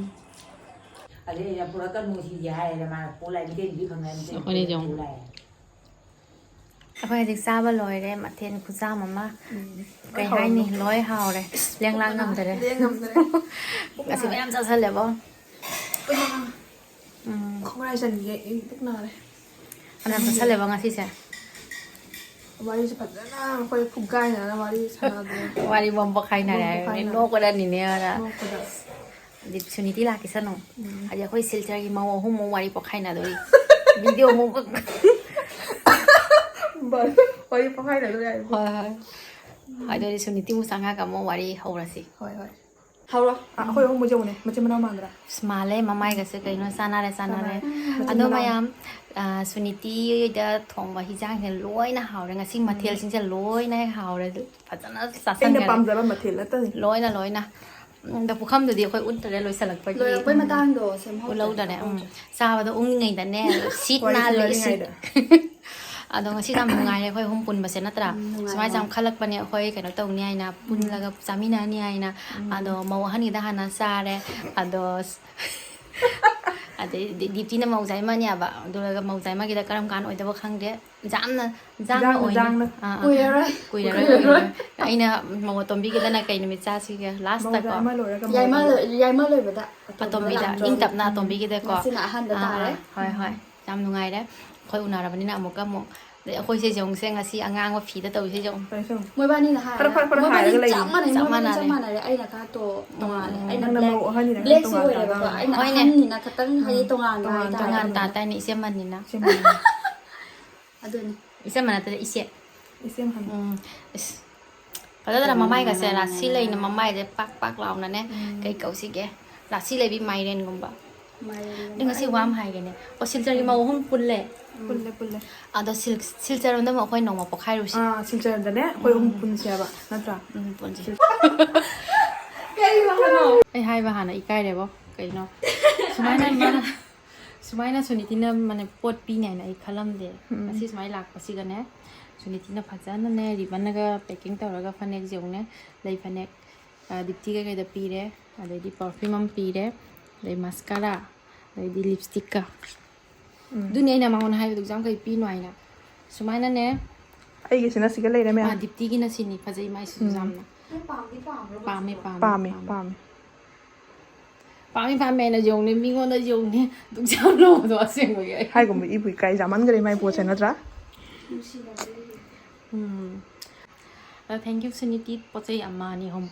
ꯑꯗꯩ ꯑꯩꯅ ꯄꯨꯔꯛꯀꯅꯨ ꯁꯤꯗꯤ ꯍꯥꯏꯔꯦ ꯃꯥꯅ ꯄꯨ ꯂꯥꯛꯑꯦ, ꯃꯩꯇꯩ ꯅꯨꯄꯤ ꯐꯪꯉꯦ, ꯃꯩꯇꯩ ꯑꯩꯈꯣꯏꯅ ꯅꯨꯄꯤ ꯌꯦꯡꯉꯨ꯫ ꯄꯨ ꯂꯥꯛꯑꯦ꯫ ꯑꯩꯈꯣꯏ ꯍꯧꯖꯤꯛ ꯆꯥꯕ ꯂꯣꯏꯔꯦ, ꯃꯊꯦꯜ ꯈꯨꯆꯥꯝ ꯑꯃ꯫ ꯎꯝ꯫ ꯀꯩ ꯍꯥꯏꯅꯤ? ꯂꯣꯏ ꯍꯥꯎꯔꯦ꯫ ꯂꯦꯡ ꯂꯥꯡ ꯉꯝꯗꯔꯦ꯫ ꯂꯦꯡ ꯉꯝꯗꯔꯦ꯫ ꯄꯨꯛ ꯉꯁꯤ ꯅꯥꯔꯦ꯫ ꯃꯌꯥꯝ ꯆꯥꯁꯜꯂꯦꯕꯣ꯫ ꯄꯨꯛ ꯅꯥꯔꯦ꯫ ꯎꯝ꯫ ꯈꯣꯡꯒ꯭ꯔꯥꯏ ꯆꯟꯒꯦ, ꯑꯩ ꯄꯨꯛ ꯅꯥꯔꯦ꯫ ꯐꯅꯌꯥꯝ ꯆꯥꯁꯜꯂꯦꯕꯣ ꯉꯁꯤꯁꯦ꯫ ꯋꯥꯔꯤꯁꯦ ꯐꯖꯅ ꯑꯩꯈꯣꯏ ꯐꯨꯒꯥꯏꯅꯅ ꯋꯥꯔꯤ ꯁꯥꯟꯅꯗꯅ ꯋꯥꯔꯤ ꯕꯣꯝ ꯄꯣꯈꯥꯏꯅꯔꯦ ꯕꯣꯝ ꯍꯥꯏꯕꯅꯤ꯫ ꯄꯣꯈꯥꯏꯅꯔꯦ꯫ ꯅꯣꯛꯄꯗꯅꯤꯅꯦ ꯑꯗ꯫ ꯅꯣꯛꯄꯗ꯫ ꯑꯗꯤ ꯁꯨꯅꯤꯇꯤ ꯂꯥꯛꯈꯤꯁꯅꯨ꯫ ꯎꯝ꯫ ꯍꯥꯏꯗꯤ ꯑꯩꯈꯣꯏ ꯁꯤꯜꯆꯔꯒꯤ ꯃꯧ ꯑꯍꯨꯝꯃꯨꯛ ꯋꯥꯔꯤ ꯄꯣꯈꯥꯏꯅꯗꯣꯔꯤ꯫ ꯚꯤꯗꯤꯑꯣ ꯑꯃꯨꯛ꯫ ꯋꯥꯔꯤ ꯄꯣꯈꯥꯏꯅꯗꯣꯔꯤ ꯍꯥꯏꯕ꯫ ꯍꯣꯏ ꯍꯣꯏ꯫ ꯑꯗꯨꯗꯤ ꯁꯨꯅꯤꯇꯤ ꯃꯨꯁꯥꯉꯥꯒ ꯑꯃꯨꯛ ꯋꯥꯔꯤ ꯍꯧꯔꯁꯤ꯫ ꯍꯣꯏ ꯍꯣꯏ꯫ ꯍꯧꯔꯣ꯫ ꯑ, ꯑꯩꯈꯣꯏ ꯑꯍꯨꯝ ꯃꯨꯛ ꯌꯧꯅꯦ ꯃꯆꯤꯟ ꯃꯅꯥꯎ ꯃꯥꯟꯗ꯭ꯔꯥ? ꯑꯁ, ꯃꯥꯜꯂꯦ, ꯃꯃꯥꯏꯒꯁꯦ ꯀꯩꯅꯣ ꯆꯥꯟꯅꯔꯦ ꯆꯥꯟꯅꯔꯦ꯫ ꯆꯥꯟꯅꯔꯦ꯫ ꯃꯆꯤꯟ ꯑꯗꯣ ꯃꯅꯥꯎ꯫ ꯃꯌꯥꯝ, ꯑ, ꯁꯨꯅꯤꯇꯤꯗ ꯊꯣꯡꯕ ꯍꯤꯟꯖꯥꯡꯁꯦ ꯂꯣꯏꯅ ꯍꯥꯎꯔꯦ꯫ ꯉꯁꯤ ꯃꯊꯦꯜꯁꯤꯡꯁꯦ ꯂꯣꯏꯅ ꯍꯦꯛ ꯍꯥꯎꯔꯦ꯫ ꯐꯖꯅ ꯑꯩꯅ ꯆꯥꯁꯟꯈꯔꯦ꯫ ꯄꯥꯝꯖꯕ ꯃꯊꯦꯜ ꯅꯠꯇꯅꯤ꯫ ꯂꯣꯏꯅ ꯂꯣꯏꯅ꯫ ꯎꯝ, ꯑꯗꯣ ꯄꯨꯈꯝꯗꯨꯗꯤ ꯑꯩꯈꯣꯏ ꯎꯠꯇꯔꯦ ꯂꯣꯏꯁꯤꯜꯂꯛꯄꯒꯤ꯫ ꯂꯣꯏꯔꯛꯄꯩ ꯃꯇꯥꯡꯗꯣ ꯁꯦꯝꯍꯧꯗ꯭ꯔꯦ꯫ ꯎꯠꯍꯧꯗꯔꯦ꯫ ꯎꯝ꯫ ꯆꯥꯕꯗꯣ ꯎꯪꯉꯤꯉꯩꯗꯅꯦ ꯁꯤꯠ ꯋꯥꯔꯤ ꯅꯥꯜꯂꯦ ꯁꯥꯟꯅꯔꯤꯉꯩꯗ꯫ ꯁꯤꯠ꯫ ꯑꯗꯣ ꯉꯁꯤ ꯌꯥꯝ ꯅꯨꯡꯉꯥꯏꯔꯦ ꯑꯩꯈꯣꯏ ꯑꯍꯨꯝ ꯄꯨꯟꯕꯁꯦ ꯅꯠꯇ꯭ꯔꯥ? ꯎꯝ, ꯅꯨꯡꯉꯥꯏ, ꯁꯨꯃꯥꯏꯅ ꯌꯥꯝ ꯅꯨꯡꯉꯥꯏ꯫ ꯈꯜꯂꯛꯄꯅꯦ ꯑꯩꯈꯣꯏ ꯀꯩꯅꯣ ꯇꯧꯅꯤ ꯍꯥꯏꯅ, ꯄꯨꯜꯂꯒ ꯆꯥꯃꯤꯟꯅꯅꯤ ꯍꯥꯏꯅ꯫ ꯑꯗꯣ ꯃꯧ ꯑꯍꯟꯒꯤꯗ ꯍꯥꯟꯅ ꯆꯥꯔꯦ꯫ ꯑꯗꯣ ꯑꯗꯩ ꯗꯤ-, ꯗꯤꯞꯇꯤꯅ ꯃꯧꯖꯥꯏꯃꯅꯦꯕ꯫ ꯑꯗꯨꯒ ꯃꯧꯖꯥꯏꯃꯒꯤꯗ ꯀꯔꯝ ꯀꯥꯟ ꯑꯣꯏꯗꯕ ꯈꯪꯗꯦ꯫ ꯖꯥꯝꯅ, ꯖꯥꯝꯅ ꯖꯥꯝꯅ, ꯑꯣꯏꯅꯤ꯫ ꯖꯥꯝꯅ꯫ ꯑꯥ, ꯑꯥ꯫ ꯀꯨꯏꯔꯔꯣꯏ꯫ ꯀꯨꯏꯔꯔꯣꯏ, ꯀꯨꯏꯔꯔꯣꯏ꯫ ꯀꯨꯏꯔꯔꯣꯏ꯫ ꯑꯩꯅ ꯃꯧ ꯑꯇꯣꯝꯕꯤꯒꯤꯗꯅ ꯀꯩ ꯅꯨꯃꯤꯠ ꯆꯥꯁꯤꯒꯦ? ꯂꯥꯁꯇꯀꯣ꯫ ꯃꯧꯖꯥꯏꯃ ꯂꯣꯏꯔꯒ ꯌꯥꯏꯃ ꯃꯧ ꯂꯣꯏ-, ꯌꯥꯏꯃ ꯂꯣꯏꯕꯗ꯫ ꯑꯇꯣꯝꯕꯤꯗ, ꯂꯥꯛꯇꯣꯏꯅꯦ꯫ ꯏꯪ ꯇꯞꯅ ꯑꯇꯣꯝꯕꯤꯒꯤꯗꯀꯣ꯫ ꯉꯁꯤꯅ ꯑꯍꯥꯟꯕ ꯇꯥꯔꯦ꯫ ꯑꯥ, ꯍꯣꯏ, ꯍꯣꯏ꯫ ꯌꯥꯝ ꯅꯨꯡꯉꯥꯏꯔꯦ꯫ ꯑꯩꯈꯣꯏ ꯎꯅꯔꯕꯅꯤꯅ ꯑꯃꯨꯛꯀ ꯑꯃꯨꯛ꯫ ꯑꯗꯩ ꯑꯩꯈꯣꯏꯁꯦ ꯌꯦꯡꯉꯨꯁꯦ ꯉꯁꯤ ꯑꯉꯥꯡꯕ ꯐꯤꯗ ꯇꯧꯔꯤꯁꯦ ꯌꯦꯡꯉꯨ꯫ ꯀꯩꯁꯨ꯫ ꯃꯣꯏꯕꯥꯅꯤꯅ ꯍꯥꯏ꯫ ꯐꯔꯛ, ꯐꯔꯛ, ꯐꯔꯛ ꯃꯣꯏꯕꯥꯅꯤ ꯍꯥꯏꯔꯒ ꯂꯩ꯫ ꯆꯞ ꯃꯥꯟꯅꯩ, ꯆꯞ ꯃꯣꯏꯕꯥꯅꯤ ꯃꯥꯟꯅꯔꯦ꯫ ꯆꯞ ꯃꯥꯟꯅꯔꯦ꯫ ꯑꯩꯅ ꯈꯔ ꯇꯣ-, ꯇꯣꯉꯥꯜꯂꯦ꯫ ꯎꯝ, ꯑꯩꯅ ꯅꯪꯅ black, ꯃꯧ ꯑꯍꯟꯅꯤꯅ blackꯁꯨ ꯇꯣꯉꯥꯟ ꯑꯣꯏꯔꯦꯕꯀꯣ꯫ ꯇꯥꯕ꯫ ꯑꯩꯅ ꯍꯣꯏꯅꯦ꯫ ꯑꯍꯟꯅꯤꯅ ꯈꯤꯇꯪ ꯍꯥꯏꯗꯤ ꯎꯝ, ꯇꯣꯉꯥꯟꯕ ꯇꯣꯉꯥꯟ, ꯍꯥꯏꯇꯥꯔꯦ꯫ ꯇꯣꯉꯥꯟ ꯇꯣꯉꯥꯟ꯫ ꯇꯥ ꯇꯥꯏꯅꯦ ꯏꯆꯦ ꯃꯅꯤꯅ꯫ ꯁꯦꯝꯕꯅꯤ꯫ ꯑꯗꯨꯅꯤ꯫ ꯏꯆꯦ ꯃꯅ ꯅꯠꯇꯦ ꯏꯆꯦ꯫ ꯏꯆꯦ ꯑꯍꯟ꯫ ꯎꯝ, ꯏꯁ꯫ ꯐꯖꯗ꯭ꯔꯥ ꯃꯃꯥꯏꯒꯁꯦ ꯔꯥꯁꯤ ꯂꯩꯅ ꯃꯃꯥꯏꯁꯦ ꯄꯥꯛ ꯄꯥꯛ ꯂꯥꯎꯅꯅꯦ꯫ ꯎꯝ꯫ ꯀꯩ ꯀꯧꯁꯤꯒꯦ? ꯔꯥꯁꯤ ꯂꯩꯕꯤ ꯃꯥꯏꯔꯦꯟꯒꯨꯝꯕ꯫ ꯃꯥꯏꯔꯦꯟꯒꯨꯝꯕ꯫ ꯑꯗꯣ ꯉꯁꯤ ꯋꯥ ꯑꯃ ꯍꯥꯏꯒꯦꯅꯦ꯫ ꯑꯣ, ꯁꯤꯜꯆꯔꯒꯤ ꯃꯧ ꯑꯍꯨꯝ ꯄꯨꯜꯂꯦ꯫ ꯄꯨꯜꯂꯦ, ꯄꯨꯜꯂꯦ꯫ ꯑꯗꯣ ꯁꯤꯜ-, ꯁꯤꯜꯆꯔ ꯔꯣꯝꯗ ꯑꯃꯨꯛ ꯑꯩꯈꯣꯏ ꯅꯣꯡꯃ ꯄꯣꯛꯈꯥꯏꯔꯨꯁꯤ꯫ ꯑꯥ, ꯁꯤꯜꯆꯔꯗꯅꯦ ꯑꯩꯈꯣꯏ ꯑꯍꯨꯝ ꯄꯨꯟꯁꯦꯕ, ꯅꯠꯇ꯭ꯔꯥ? ꯎꯝ, ꯄꯨꯟꯁꯤ꯫ ꯀꯩ ꯋꯥꯅꯣ? ꯑꯩ ꯍꯥꯏꯕ ꯍꯥꯟꯅ ꯏꯀꯥꯏꯔꯦꯕꯣ꯫ ꯀꯩꯅꯣ? ꯁꯨꯃꯥꯏꯅ ꯃꯥꯅ, ꯁꯨꯃꯥꯏꯅ ꯁꯨꯅꯤꯇꯤꯅ ꯃꯥꯅ ꯄꯣꯠ ꯄꯤꯅꯤ ꯍꯥꯏꯅ ꯑꯩ ꯈꯜꯂꯝꯗꯦ꯫ ꯎꯝ꯫ ꯉꯁꯤ ꯁꯨꯃꯥꯏꯅ ꯂꯥꯛꯄꯁꯤꯒꯅꯦ, ꯁꯨꯅꯤꯇꯤꯅ ꯐꯖꯅꯅꯦ ribbonꯒ packing ꯇꯧꯔꯒ ꯐꯅꯦꯛꯁꯦ ꯌꯦꯡꯉꯨꯅꯦ, ꯂꯩ ꯐꯅꯦꯛ, ꯑ, ꯗꯤꯞꯇꯤꯒ ꯀꯩꯗ ꯄꯤꯔꯦ, ꯑꯗꯩꯗꯤ perfume ꯑꯃ ꯄꯤꯔꯦ, ꯑꯗꯩ mascara, ꯑꯗꯩꯗꯤ lipstickꯀ꯫ ꯎꯝ꯫ ꯑꯗꯨꯅꯤ ꯑꯩꯅ ꯃꯉꯣꯟꯗ ꯍꯥꯏꯕꯗꯨ exam ꯀꯩ ꯄꯤꯅꯣ ꯍꯥꯏꯅ꯫ ꯁꯨꯃꯥꯏꯅꯅꯦ, ꯑꯩꯒꯤꯁꯤꯅ ꯁꯤꯒ ꯂꯩꯔꯦ ꯃꯌꯥꯝ꯫ ꯑꯥ, ꯗꯤꯞꯇꯤꯒꯤꯅ ꯁꯤꯅꯤ, ꯐꯖꯩ ꯃꯥꯏꯁꯤꯁꯨ ꯎꯝ꯫ ꯌꯥꯝꯅ꯫ ꯅꯪ ꯄꯥꯝꯗꯤ ꯄꯥꯝꯕ꯭ꯔꯣ? ꯄꯥꯝꯃꯦ, ꯄꯥꯝꯃꯦ, ꯄꯥꯝꯃꯦ, ꯄꯥꯝꯃꯦ꯫ ꯄꯥꯝꯃꯦ, ꯄꯥꯝꯃꯦ ꯍꯥꯏꯅ ꯌꯧꯅꯦ, ꯃꯤꯉꯣꯟꯗ ꯌꯧꯅꯦ ꯑꯗꯨꯛ ꯌꯥꯝ ꯂꯧꯕꯗꯣ ꯑꯁꯦꯡꯕꯒꯤ ꯑꯩ꯫ ꯍꯥꯏꯒꯨꯝꯕ ꯏꯕꯨ ꯏꯀꯥꯏ, ꯌꯥꯝꯃꯟꯈ꯭ꯔꯦ ꯃꯥꯏ ꯄꯣꯠꯁꯦ, ꯅꯠꯇ꯭ꯔꯥ? ꯅꯨꯡꯁꯤꯅꯕꯗꯒꯤ꯫ ꯎꯝ꯫ ꯑꯗꯣ thank you ꯁꯨꯅꯤꯇꯤ ꯄꯣꯠ ꯆꯩ ꯑꯃ ꯑꯅꯤ ꯑꯍꯨꯝ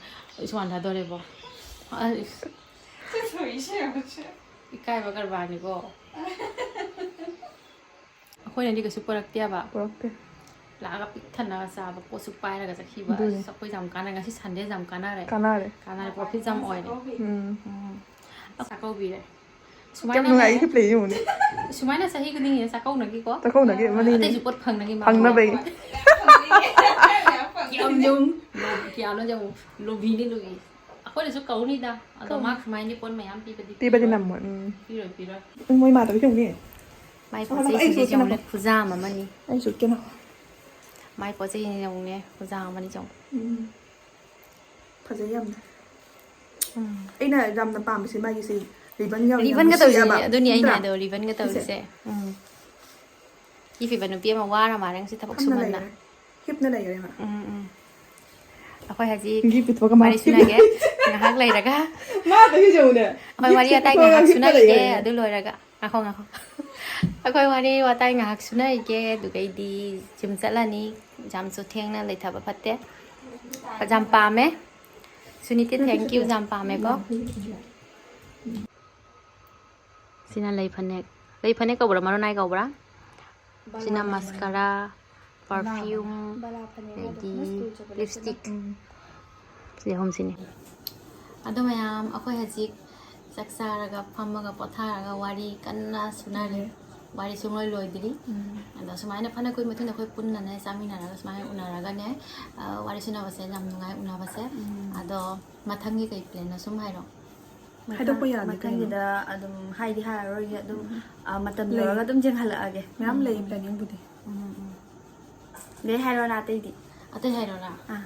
ꯏꯁꯨ ꯋꯥꯟꯊꯗꯣꯔꯦꯕꯣ꯫ ꯑꯁ, ꯏꯀꯥꯏꯕ ꯀꯔꯕꯥꯔꯅꯤꯀꯣ꯫ ꯑꯩꯈꯣꯏꯅꯗꯤ ꯀꯩꯁꯨ ꯄꯨꯔꯛꯇꯦꯕ꯫ ꯄꯨꯔꯛꯇꯦ꯫ ꯂꯥꯛꯑꯒ ꯄꯤꯛ ꯊꯟꯅꯒ ꯆꯥꯕ, ꯄꯣꯠꯁꯨ ꯄꯥꯏꯔꯒ ꯆꯠꯈꯤꯕ꯫ ꯑꯗꯨꯅꯦ꯫ ꯑꯁ, ꯑꯩꯈꯣꯏꯁꯦ ꯌꯥꯝ ꯀꯥꯟꯅꯔꯦ꯫ ꯉꯁꯤ Sunday ꯁꯦ ꯌꯥꯝ ꯀꯥꯟꯅꯔꯦ꯫ ꯀꯥꯟꯅꯔꯦ꯫ ꯀꯥꯟꯅꯔꯦ, profit ꯌꯥꯝ ꯑꯣꯏꯔꯦ꯫ ꯎꯝ꯫ ꯎꯝ꯫ ꯆꯥꯛꯀꯧꯕꯤꯔꯦ꯫ ꯌꯥꯝ ꯁꯨꯃꯥꯏꯅꯅꯦ, ꯅꯨꯡꯉꯥꯏ, ꯍꯤꯞ ꯂꯩꯌꯦ ꯌꯦꯡꯉꯨꯅꯦ꯫ ꯁꯨꯃꯥꯏꯅ ꯆꯍꯤ ꯈꯨꯗꯤꯡꯒꯤ ꯆꯥꯛꯀꯧꯅꯈꯤꯀꯣ꯫ ꯆꯥꯛꯀꯧꯅꯈꯤ, ꯑꯃꯅꯤꯅꯦ꯫ ꯑꯇꯩꯁꯨ ꯄꯣꯠ ꯐꯪꯅꯈꯤ ꯃꯥ ꯐꯪꯅꯕꯒꯤ꯫ ꯃꯥ꯫ ꯌꯥꯝ ꯌꯨꯝ꯫ ꯀꯌꯥꯅꯣ ꯌꯦꯡꯉꯨ, ꯂꯣꯕꯤꯅꯤ ꯂꯣꯕꯤ꯫ ꯑꯩꯈꯣꯏꯅꯁꯨ ꯀꯧꯅꯤꯗ, ꯑꯗꯣ ꯀꯧꯅꯤ꯫ ꯃꯥ ꯁꯨꯃꯥꯏꯅꯗꯤ ꯄꯣꯠ ꯃꯌꯥꯝ ꯄꯤꯕꯗꯤ ꯄꯤꯕꯗꯤ ꯄꯤꯔꯣꯏ꯫ ꯅꯝꯃꯣꯏ, ꯎꯝ꯫ ꯄꯤꯔꯣꯏ, ꯄꯤꯔꯣꯏ꯫ ꯎꯝ, ꯃꯣꯏ ꯃꯥꯗꯕꯤ ꯌꯦꯡꯉꯨꯅꯦ꯫ ꯃꯥꯏ ꯑꯣ, ꯄꯣꯠ ꯆꯩꯁꯤꯡꯁꯦ ꯑꯩꯁꯨ ꯌꯦꯡꯉꯨꯅꯦ, ꯀꯩꯅꯣ꯫ ꯈꯨꯖꯥꯝ ꯑꯃꯅꯤ꯫ ꯑꯩꯁꯨ ꯀꯩꯅꯣ꯫ ꯃꯥꯏ ꯄꯣꯠ ꯆꯩꯁꯤꯡꯁꯦ ꯌꯦꯡꯉꯨꯅꯦ, ꯈꯨꯖꯥꯝ ꯑꯃꯅꯤ ꯌꯦꯡꯉꯨ꯫ ꯎꯝ꯫ ꯐꯖꯩ ꯌꯥꯝꯅ꯫ ꯎꯝ꯫ ꯑꯩꯅ ꯌꯥꯝꯅ ꯄꯥꯝꯕꯁꯦ ꯃꯥꯒꯤꯁꯦ ribbon ꯌꯥꯎꯔꯤ, ꯌꯥꯝ ꯔꯤꯕꯟꯒ ꯅꯨꯡꯁꯤꯑꯕ꯫ ꯇꯧꯔꯤꯁꯤꯅꯦ, ꯑꯗꯨꯅꯤ ꯑꯩꯅ ꯅꯠꯇ꯭ꯔꯥ? ꯍꯥꯏꯗꯣ, ꯔꯤꯕꯟꯒ ꯁꯤꯁꯦ꯫ ꯇꯧꯔꯤꯁꯦ꯫ ꯎꯝ꯫ ꯍꯤꯞꯄꯤꯕ ꯅꯨꯄꯤ ꯑꯃ ꯋꯥꯔ ꯃꯥꯜꯂꯦ ꯉꯁꯤ ꯊꯕꯛ ꯐꯝꯅ ꯁꯨꯃꯟꯅ꯫ ꯂꯩꯈꯔꯦ꯫ ꯍꯤꯞꯅ ꯂꯩꯈꯔꯦ ꯃꯥ꯫ ꯎꯝ, ꯎꯝ꯫ ꯑꯩꯈꯣꯏ ꯍꯧꯖꯤꯛ ꯒꯤꯐ ꯄꯨꯊꯣꯛꯑꯒ ꯃꯥ ꯋꯥꯔꯤ ꯍꯤꯞꯄꯤ꯫ ꯁꯨꯅꯒꯦ꯫ ꯉꯥꯏꯍꯥꯛ ꯂꯩꯔꯒ꯫ ꯃꯥ ꯑꯗꯨꯒꯤ ꯌꯦꯡꯉꯨꯅꯦ꯫ ꯑꯩꯈꯣꯏ ꯋꯥꯔꯤ ꯒꯤꯐꯁꯦ ꯋꯥꯇꯥꯏ ꯄꯨꯊꯣꯛꯑꯒ ꯉꯥꯏꯍꯥꯛ ꯍꯤꯞꯄ ꯁꯨꯅꯈꯤꯒꯦ, ꯂꯩꯈꯔꯦ꯫ ꯑꯗꯨ ꯂꯣꯏꯔꯒ꯫ ꯉꯥꯏꯈꯣ, ꯉꯥꯏꯈꯣ꯫ ꯑꯩꯈꯣꯏ ꯋꯥꯔꯤ ꯋꯥꯇꯥꯏ ꯉꯥꯏꯍꯥꯛ ꯁꯨꯅꯈꯤꯒꯦ, ꯑꯗꯨꯒꯩꯗꯤ ꯖꯤꯝ ꯆꯠꯂꯅꯤ꯫ ꯑꯦꯛꯖꯥꯝꯁꯨ ꯊꯦꯡꯅ ꯂꯩꯊꯕ ꯐꯠꯇꯦ꯫ ꯌꯥꯝ ꯄꯥꯝꯃꯦ꯫ ꯁꯨꯅꯤꯇꯤ, thank you, ꯌꯥꯝ ꯄꯥꯝꯃꯦꯀꯣ꯫ ꯁꯤꯅ ꯂꯩ ꯐꯅꯦꯛ꯫ ꯂꯩ ꯐꯅꯦꯛ ꯀꯧꯕ꯭ꯔꯥ, ꯃꯔꯣꯟ ꯅꯥꯏ ꯀꯧꯕ꯭ꯔꯥ? ꯁꯤꯅ ꯃꯁꯀꯔꯥ, perfume, ꯑꯗꯒꯤ lipstick꯫ ꯎꯝ꯫ ꯁꯤ ꯑꯍꯨꯝꯁꯤꯅꯤ꯫ ꯑꯗꯣ ꯃꯌꯥꯝ, ꯑꯩꯈꯣꯏ ꯍꯧꯖꯤꯛ ꯆꯥꯛ ꯆꯥꯔꯒ, ꯐꯝꯃꯒ, ꯄꯣꯊꯥꯔꯒ ꯋꯥꯔꯤ ꯀꯟꯅ ꯁꯨꯅꯔꯤ꯫ ꯎꯝ꯫ ꯋꯥꯔꯤ ꯁꯨꯡꯂꯣꯏ ꯂꯣꯏꯗ꯭ꯔꯤ꯫ ꯎꯝ꯫ ꯑꯗꯣ ꯁꯨꯃꯥꯏꯅ ꯐꯅ ꯀꯨꯏ ꯃꯇꯨꯡꯗ ꯑꯩꯈꯣꯏ ꯄꯨꯟꯅꯅꯦ, ꯆꯥꯃꯤꯟꯅꯔꯒ ꯁꯨꯃꯥꯏꯅ ꯎꯅꯔꯒꯅꯦ, ꯑ, ꯋꯥꯔꯤ ꯁꯨꯅꯕꯁꯦ ꯌꯥꯝ ꯅꯨꯡꯉꯥꯏ, ꯎꯅꯕꯁꯦ꯫ ꯎꯝ꯫ ꯑꯗꯣ ꯃꯊꯪꯒꯤ ꯀꯩ plan ꯅꯣ ꯁꯨꯝ ꯍꯥꯏꯔꯣ꯫ ꯍꯥꯏꯗꯣꯛꯄ ꯌꯥꯗꯦ ꯀꯩꯅꯣ꯫ ꯃꯊꯪꯒꯤꯗ ꯑꯗꯨꯝ ꯍꯥꯏꯗꯤ ꯍꯥꯏꯔꯔꯣꯏꯒꯦ, ꯑꯗꯨꯝ, ꯎꯝ꯫ ꯑ, ꯃꯇꯝ ꯂꯩ꯫ ꯌꯧꯔꯒ ꯑꯗꯨꯝ ꯌꯦꯡꯍꯜꯂꯛꯑꯒꯦ꯫ ꯃꯌꯥꯝ ꯂꯩ ꯎꯝ꯫ Planningꯕꯨꯗꯤ꯫ ꯎꯝ, ꯎꯝ꯫ ꯑꯗꯩ ꯍꯥꯏꯔꯣꯔꯥ ꯑꯇꯩꯗꯤ? ꯑꯇꯩ ꯍꯥꯏꯔꯣꯔꯥ? ꯑꯥ꯫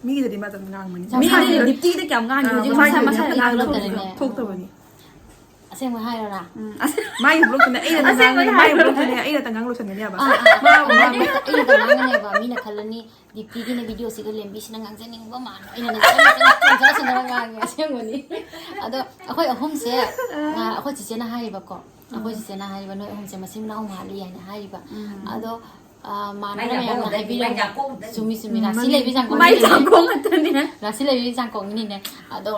ꯃꯤꯒꯤꯗꯗꯤ ꯃꯥ ꯑꯗꯨꯝ ꯉꯥꯡꯕꯅꯤ꯫ ꯌꯥꯝ ꯃꯤꯒꯤꯗꯤ ꯁꯥꯟꯅꯩ꯫ ꯗꯤꯞꯇꯤꯗ ꯀꯌꯥꯝ ꯉꯥꯡꯉꯤ? ꯑꯥ, ꯍꯧꯖꯤꯛ ꯃꯥ ꯃꯁꯥ ꯁꯥꯟꯅꯩ꯫ ꯃꯁꯥꯅ ꯃꯥ ꯉꯥꯡꯊꯣꯛꯇꯕꯅꯤꯅꯦ꯫ ꯊꯣꯛꯇꯕꯅꯤ꯫ ꯑꯁꯦꯡꯕ ꯍꯥꯏꯔꯣꯔꯥ? ꯎꯝ, ꯑꯁ-, ꯃꯥꯒꯤ vlogꯇꯨꯅꯦ ꯑꯩꯅ ꯑꯗꯨꯝ ꯑꯁꯦꯡꯕ ꯉꯥꯡꯉꯤ, ꯃꯥꯒꯤ ꯍꯥꯏꯔꯣꯔꯥ? Vlogꯇꯨꯅꯦ ꯑꯩꯅ ꯇꯪ ꯉꯥꯡ ꯂꯣꯏꯁꯟꯒꯅꯤ ꯍꯥꯏꯕ꯫ ꯑꯥ, ꯑꯥ, ꯑꯥ, ꯃꯥ ꯑꯥ, ꯑꯃꯨꯛ ꯉꯥꯡꯉꯤ꯫ ꯑꯩꯅ ꯇꯪ ꯉꯥꯡꯒꯅꯦꯕ, ꯃꯤꯅ ꯈꯜꯂꯅꯤ, "ꯗꯤꯞꯇꯤꯒꯤꯅ videoꯁꯤꯒ ꯂꯦꯝꯕꯤꯁꯤꯅ ꯉꯥꯡꯖꯅꯤꯡꯕ ꯃꯥꯟꯕ"꯫ ꯑꯩꯅꯅꯦ ꯆꯪ-, ꯆꯪ-, ꯆꯪ-, ꯆꯪ-, ꯆꯪ-, ꯉꯥꯡꯉꯦ, ꯑꯁꯦꯡꯕꯅꯤ꯫ ꯑꯗꯣ ꯑꯩꯈꯣꯏ ꯑꯍꯨꯝꯁꯦ, ꯑꯥ, ꯑꯩꯈꯣꯏ ꯆꯤꯆꯦꯅ ꯍꯥꯏꯔꯤꯕꯀꯣ, ꯑꯩꯈꯣꯏ ꯎꯝ꯫ ꯆꯤꯆꯦꯅ ꯍꯥꯏꯔꯤꯕ, "ꯅꯣꯏ ꯑꯍꯨꯝꯁꯦ ꯃꯆꯤꯟ ꯃꯅꯥꯎ ꯃꯥꯜꯂꯤ" ꯍꯥꯏꯅ ꯍꯥꯏꯔꯤꯕ꯫ ꯎꯝ꯫ ꯑꯗꯣ ꯑ, ꯃꯥꯟꯅꯕ ꯃꯌꯥꯝꯅ ꯍꯥꯏꯕꯤꯔꯝꯕ꯫ ꯆꯨꯝꯃꯤ, ꯆꯨꯝꯃꯤ꯫ ꯎꯝ, ꯔꯥꯁꯤ ꯂꯩꯕꯤ ꯆꯥꯡꯀꯣꯡ꯫ ꯃꯥꯏ ꯆꯥꯡꯀꯣꯡ ꯉꯥꯛꯇꯅꯦ꯫ ꯔꯥꯁꯤ ꯂꯩꯕꯤ ꯆꯥꯡꯀꯣꯡꯒꯤꯅꯤꯅꯦ꯫ ꯑꯗꯣ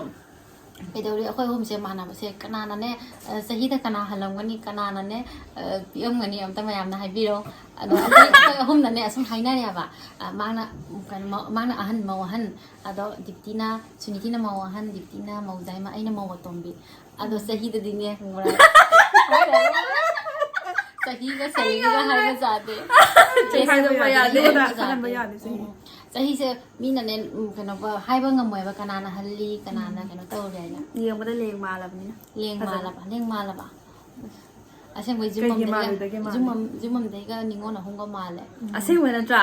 ꯀꯩꯗꯧꯔꯤ, ꯑꯩꯈꯣꯏ ꯑꯍꯨꯝꯁꯦ ꯃꯥꯟꯅꯕꯁꯦ ꯀꯅꯥꯅꯅꯦ, ꯑ, ꯆꯍꯤꯗ ꯀꯅꯥ ꯍꯜꯂꯝꯒꯅꯤ, ꯀꯅꯥꯅꯅꯦ, ꯑ, ꯄꯤꯛꯑꯝꯒꯅꯤ, ꯑꯝꯇ ꯃꯌꯥꯝꯅ ꯍꯥꯏꯕꯤꯔꯣ꯫ ꯑꯗꯣ ꯑꯩꯈꯣꯏ, ꯑꯩꯈꯣꯏ ꯑꯍꯨꯝꯅꯅꯦ ꯑꯁꯨꯝ ꯍꯥꯏꯅꯔꯦꯕ꯫ ꯑ, ꯃꯥꯅ, ꯎꯝ, ꯀꯩꯅꯣ, ꯃ-, ꯃꯥꯅ ꯑꯍꯟ, ꯃꯧ ꯑꯍꯟ, ꯑꯗꯣ ꯗꯤꯞꯇꯤꯅ, ꯁꯨꯅꯤꯇꯤꯅ ꯃꯧ ꯑꯍꯟ, ꯗꯤꯞꯇꯤꯅ ꯃꯧ ꯌꯥꯏꯃ, ꯑꯩꯅ ꯃꯧ ꯑꯇꯣꯝꯕꯤ꯫ ꯑꯗꯣ ꯆꯍꯤꯗꯗꯤꯅꯦ, ꯈꯪꯕ꯭ꯔꯥ? ꯆꯍꯤꯒ ꯁꯦꯂꯔꯤꯒ ꯍꯥꯏꯕ ꯌꯥꯗꯦ꯫ ꯍꯥꯏꯗꯣꯛꯄ ꯌꯥꯗꯦ꯫ ꯍꯥꯏꯕ ꯈꯟꯍꯟꯕ ꯌꯥꯗꯦ꯫ ꯌꯥꯗꯦ ꯆꯍꯤ꯫ ꯎꯝ꯫ ꯆꯍꯤꯁꯦ ꯃꯤꯅꯅꯦ, ꯎꯝ, ꯀꯩꯅꯣ ꯍꯥꯏꯕ ꯉꯝꯃꯣꯏꯕ, ꯀꯅꯥꯅ ꯍꯜꯂꯤ, ꯀꯅꯥꯅ ꯀꯩꯅꯣ ꯇꯧꯔꯦ ꯍꯥꯏꯅ꯫ ꯌꯦꯡꯕꯗ ꯂꯦꯡ ꯃꯥꯜꯂꯕꯅꯤꯅ꯫ ꯂꯦꯡ ꯐꯖꯅ꯫ ꯃꯥꯜꯂꯕ, ꯂꯦꯡ ꯃꯥꯜꯂꯕ꯫ ꯑꯁꯦꯡꯕꯩ ꯌꯨꯝ ꯀꯩꯒꯤ ꯑꯃꯗꯩꯒ, ꯃꯥꯜꯂꯤꯗꯒꯦ ꯃꯥꯜꯂꯤ? ꯌꯨꯝ ꯑꯝ-, ꯌꯨꯝ ꯑꯝꯗꯩꯒ ꯅꯤꯉꯣꯜ ꯑꯍꯨꯝꯒ ꯃꯥꯜꯂꯦ꯫ ꯑꯁꯦꯡꯕ ꯅꯠꯇ꯭ꯔꯥ?